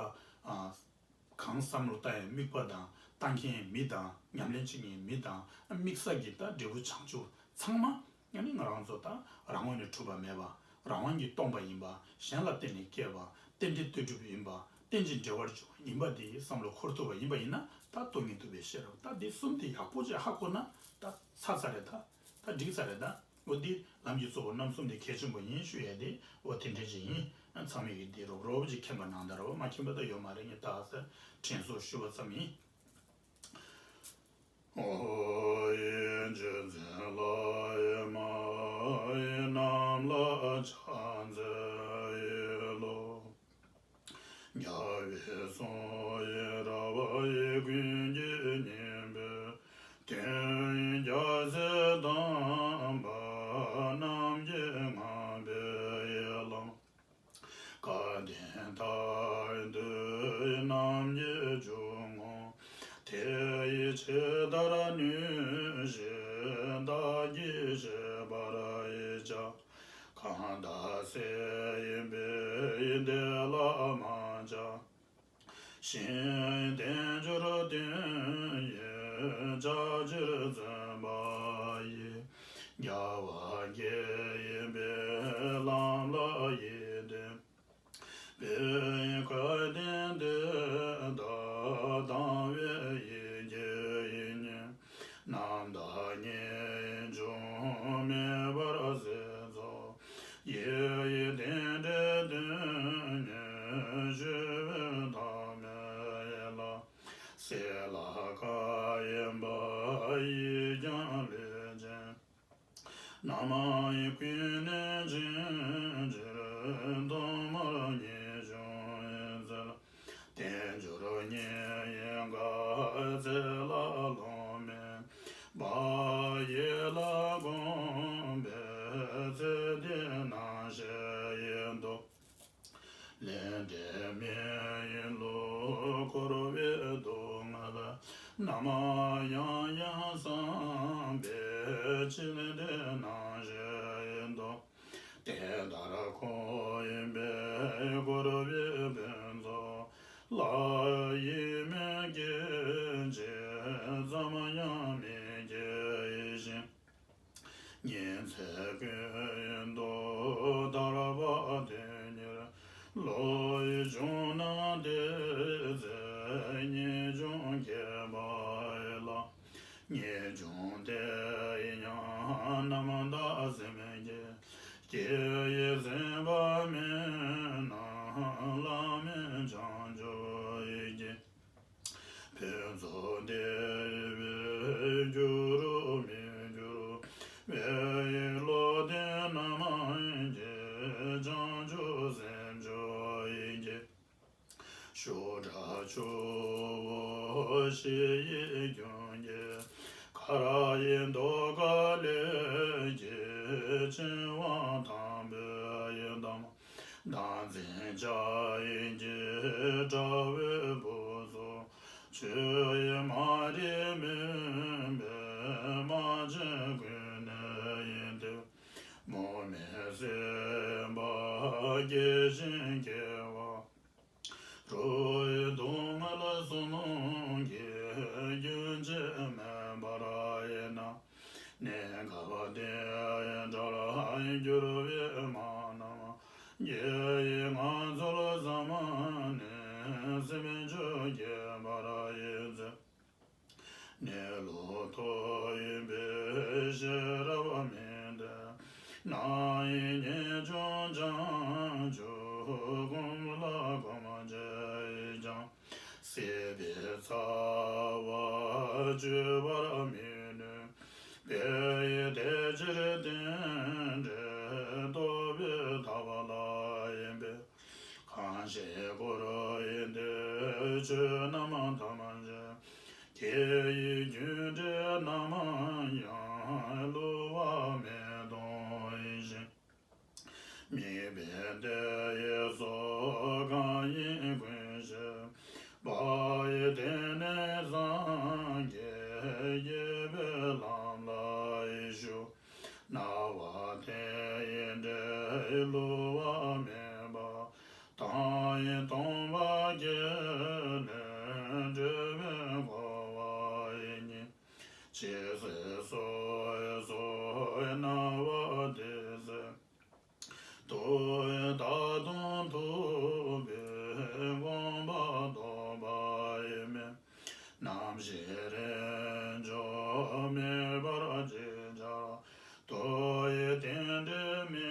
ཨ། གང་བསམ་བློ་བཏང་ཡང་དམིགས་པ་དང་། བཏང་མཁན་མི་དང་། ཉམས་ལེན་བྱེད་མཁན་མི་དང་། ཨ། དམིགས་བསལ་གྱི་ད་འབྲས་བུ་བྱང་ཆུབ་ཚང་མ་ཨ་ནི་ང་རང་ཚོ་ད་རང་ངོས་ནས་གྲུབ་པ་མེད་པ། རང་དབང་གིས་སྟོང་པ་ཡིན་པ། གཞན་ལ་བརྟེན་ནས་སྐྱེས་པ། རྟེན་འབྲེལ་ལྟོས་གྲུབ་ཡིན་པ། རྟེན་ཅིང་འབྲེལ་བར་འབྱུང་བ་ཡིན་པ་འདི་བསམ་བློ་འཁོར་ཐུབ་པ་ཡིན་པ་ཡིན་ན། ད་སྟོང་ཉིད་རྟོགས་པའི་ཤེས་རབ། ད་འདི་གསུམ་དེ་ཡག་པོ་ཅིག་ཧ་གོ་ན་ད་ཚར་ཚར་རེད། ད་ད་འགྲིག་ཚར་རེད་ད། འོ་འདི་ལམ་གྱི་གཙོ་བོ་རྣམ་གསུམ་དེ་གལ་ཆེན་པོ་ཡིན་ཞུ་ཡ་དེ། འོ་དེ་འདྲ་ཅིག་ཡིན། ཚང་མས་ཀྱི་འདི་རོབ་རོབ་ཅིག་མཁྱེན་པ་གནང་དང་། རོབ་མ་མཁྱེན་པ་ད་ཡོད་མ་རེད། ངས་ད་ས་དྲན་གསོ་ཞུ་བ་ཙམ་ཡིན། ཨོ་ཡེ་རྗེ་བཙུན་ལྷ་ཡི་མ་ཡི་རྣམས་ལ་ཕྱག་འཚལ་ལོ། རྒྱལ་བའི་སྲོག་ཡི་ར་བ་ཡི་ཀུན་གྱི་སྙིང་པོའི་དོན་ཡི་རྒྱལ་སྲས་དམ་པ་རྣམས་ཀྱི་ངང་པའི་ཡན་ལག་སྐལ་ལྡན་དག་འདུས་རྣམས་ཀྱི་འཇུག་ངོགས། དེ་ཡི་ཇི་ལྟར་ནུས་ཤིང་བདག་གིས་བཞེད་པར་བྱ། གང་དག་སྲས་ཡིན་པའི་བདེ་བླག་མ་ཆགས་ཤིང་། དལ་འབྱོར་དོན་ཡོད་ཕྱག་ཕྱིར་བརྩོན་པ་ཡིས། རྒྱལ་བ་དགྱེས་ཡིན་པའི་ལམ་ལ་ཡིད་བརྟན་པའི། སྐལ་ལྡན་དེ་དག་དང་བའི་ཡིད་ཀྱི་ཡིད་གཉིས། རྣམ་དག་ངེས་འབྱུང་མེད་པར་གསལ་རྫོགས། ཡེ་ཡི་རྟེན་འབྲེལ་དོན་ཡོད་ཞུ་བའི་ཐ་མལ་ཡན་ལག་སྲེད་ལ་དཀའ་ཡིན་པ་ཡིས་ཀྱང་བསླད་ཅིང་། རྣམ་གཡེང་ཀུན་ནས་འབྱིན་ཕྱིར་གདོང་དམར་ངེས་འབྱུང་ཡི་རྩལ། དལ་འབྱོར་ཉེ་ཡིན་དཀའ་ཚེགས་ལ་ལོང་མེད་པ། ཡིད་ལ་གོམས་པའི་ཚེ་འདི་ནང་ཞེན་ཡིན་དུ། ལས་འབྲས་མི་ཡིན་ལུགས་འཁོར་བའི་སྡུག་བསྔལ། རྣམ་གཡེང་ཡང་བསམ་པའི་ཕྱིར་འདི་ནང་ཞེན་ཡིན་དུ། དེ་ལྟར་འཁོར་ཡིན་པས་འཁོར་བའི་ཕུན་ཚོགས་ལ། ཡིད་མི་སྐྱེ་ཅིག་ཙམ་ཡང་མི་སྐྱེ་ཞིང་། ཉིན་མཚན་ཀུན་ཏུ་ཐར་པ་དོན་གཉེར་བློ་ཡིས་བྱུང་ན། དེ་ཚེ་ངེས་འབྱུང་སྐྱེས་པ་ཡིན་ལ། ངེས་འབྱུང་དེ་ཡིས་ཀྱང་རྣམ་དག་སེམས་བསྐྱེད། སྐྱེ་བའི་སེམས་པ་མེད་ན་ལམ་མེད་བྱང་ཆུབ་ཡིད་ཀྱི་ཕུན་ཚོགས་དེ་ཡི་བའི་རྒྱུ་རུ་མི་འགྱུར་བའི། བློ་ལྡན་རྣམས་ཀྱིས་བྱང་ཆུབ་སེམས་མཆོག་ཡིད་ཀྱི་ཤུགས་དྲག་ཆུ་བོ་བཞི་ཡི་རྒྱུན་གྱི་གར་ཡི་མདོ་ཁ་ལས་ཀྱི་ཆེ་བ་དང་པོའི་ཡི་དམ། བདག་འཛིན་བྱ་ཡི་གི་དགྲ་བོའི་བུ་ཚོ། ཆོས་ཡི་མ་རིག་མུན་པའི་རྨ་བྱའི་གོས་ནས་ཡིན་ཏེ། མུ་མེད་སེམས་དཔའ་སྐྱེ་ཞིང་སྐྱེ་བ། འགྲོ་བའི་སྡུག་བསྔལ་གསུམ་གྱི་རྒྱུན་ཆད་མེད་པར་ཡིན་ན། གནས་སྐབས་དེའི་དགྲར་གྱུར་པའི་མ་ནམ་རྒྱལ་བའི་ངང་ཚུལ་ཙམ་ནས་སེམས་མཆོག་སྐྱེ་བར་ཡི་མཛད། ཤེས་རབ་མི་ལྡན་ན། ཡིད་གཉིས་ཀྱང་བྱང་ཆུབ་སྒོམ་ལ་གོམས་བྱས་ཀྱང་། སྲིད་པའི་ཚ་བ་གཅོད་པར་མི་ནུས་པས། དེ་ཕྱིར་རྟེན་འབྲེལ་རྟོགས་པའི་ཐབས་ལ་ཡེངས་པའི། གང་ཞིག་འཁོར་བའི་མདུན་ཆོད་རྣམ་ཐམས་ཅད། དེ་ཡི་རྒྱུ་འབྲས་རྣམས་ཡང་བསླུ་བ་མེད་མཐོང་ཞིང་། དམིགས་པའི་དེ་ཡི་སོ་གང་ཡིན་ཀུན་ཤེས་པ་ཡི། དེ་ནས་སངས་རྒྱས་དགྱེས་པའི་ལམ་ལ་ཞུགས། སྣང་བ་དེ་ཡི་འབྲས་བསླུ་བ་མེད་པ་དང་། སྟོང་པ་རྒྱལ་ལས་འབྲས་བུ་འཁོར་བ་ཡི་ཉེན། ཇི་སྲིད་སོ་སོའི་སྣང་བ་དེ་ཟད། དུ་ཡི་ད་དུང་ཐུབ་པའི་དགོངས་པ་རྟོགས་པ་ཡི་མེ། ནམ་ཞིག་རེས་འཇོག་མེད་པར་ཅིག་ཅར། དུ་ཡི་རྟེན་འབྲེལ་མི་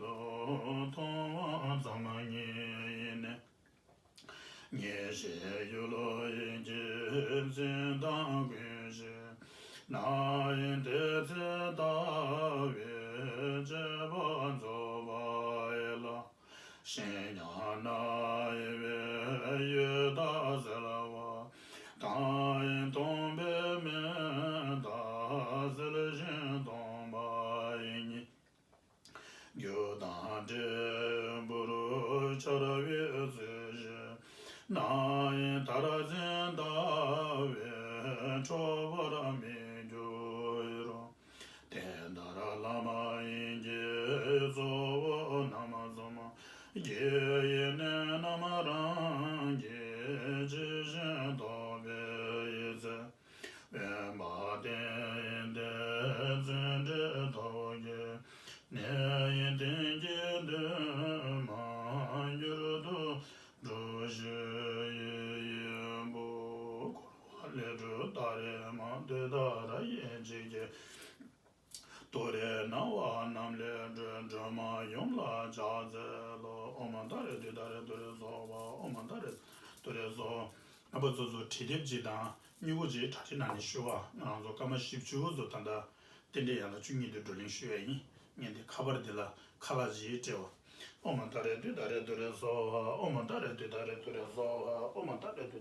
བསླུ་མཐོང་བ་ཙམ་ཉིད་ཡིན་ནས། ངེས་ཤེས་ཡུལ་ཡིན་གྱི་འཛིན་སྟངས་ཀུན་ཤེས་ནའང་། དེ་ཚེ་ལྟ་བའི་དཔྱད་པ་རྫོགས་པ་ཡིན་ལ། གཞན་ཡང་རྣ་བའི་ཡུལ་དག་གསལ་བ་དང་། སྟོང་པའི་མེ་དག་གསལ་ཞིང་སྟོང་པ་ཡི་ཉིད། རྒྱུ་དང་འབྲས་བུར་འཆར་བའི་ཚུལ་ཤེས་ནའང་། མཐར་འཛིན་ལྟ་བས་འཕྲོག་པར་མི་འགྱུར་རོ། དེ་ལྟར་བླ་མ་ཡིན་གྱི་གཙོ་བོ་རྣམ་གསུམ། དགེ་བའི་གནས་རྣམས་རང་གིས་ཇི་བཞིན་རྟོགས་པའི་ཚེ། དབེན་པ་བསྟེན་ཏེ་བརྩོན་འགྲུས་ཐོག་གི་གནས། དེང་གི་དུས་མ་འགྱུར་དུ་འགྲུབ་ཤོག་ཡིན་པོ། འཁོར་བ་ལས་གྲོལ་ད་རེས་མ། དུས་ད་རེས་ཡིན་ཅིག་གི། དུས་རེས་སྣང་བ་རྣམས་ལས་གྲོལ། སྒྲོན་མ་ཡུམ་ལ་ཕྱག་འཚལ་ལོ། ཨོཾ་ད་རེས་དུས་ད་རེས་དུས་རེས་སྭཱ་ཧཱ། ཨོཾ་ད་རེས་དུས་རེས་སྭཱ་ཧཱ། རྣམ་པ་ཚོ་ཚོ་བྲིས་དེབ་ཅིག་དང་སྨྱུ་གུ་ཅིག་གྲ་སྒྲིག་གནང་ནས་ཞུ་བ། ང་རང་ཚོ་སྐར་མ་བཞི་བཅུ་ཚོ་ད་ལྟ་རྟེན་འབྲེལ་ཡན་ལག་བཅུ་གཉིས་དེ་བགྲོ་གླེང་ཞུ་ཡ་ཡིན། ངས་འདི་ཁ་པར་འདི་ལ་ཁ་ལག་ཅིག་སྤྲད་པ། ཨོཾ་ད་རེས་དུས་ད་རེས་དུས་རེས་སྭཱ་ཧཱ། ཨོཾ་ད་རེས་དུས་ད་རེས་དུས་རེས་སྭཱ་ཧཱ། ཨོཾ་ད་རེས་དུས་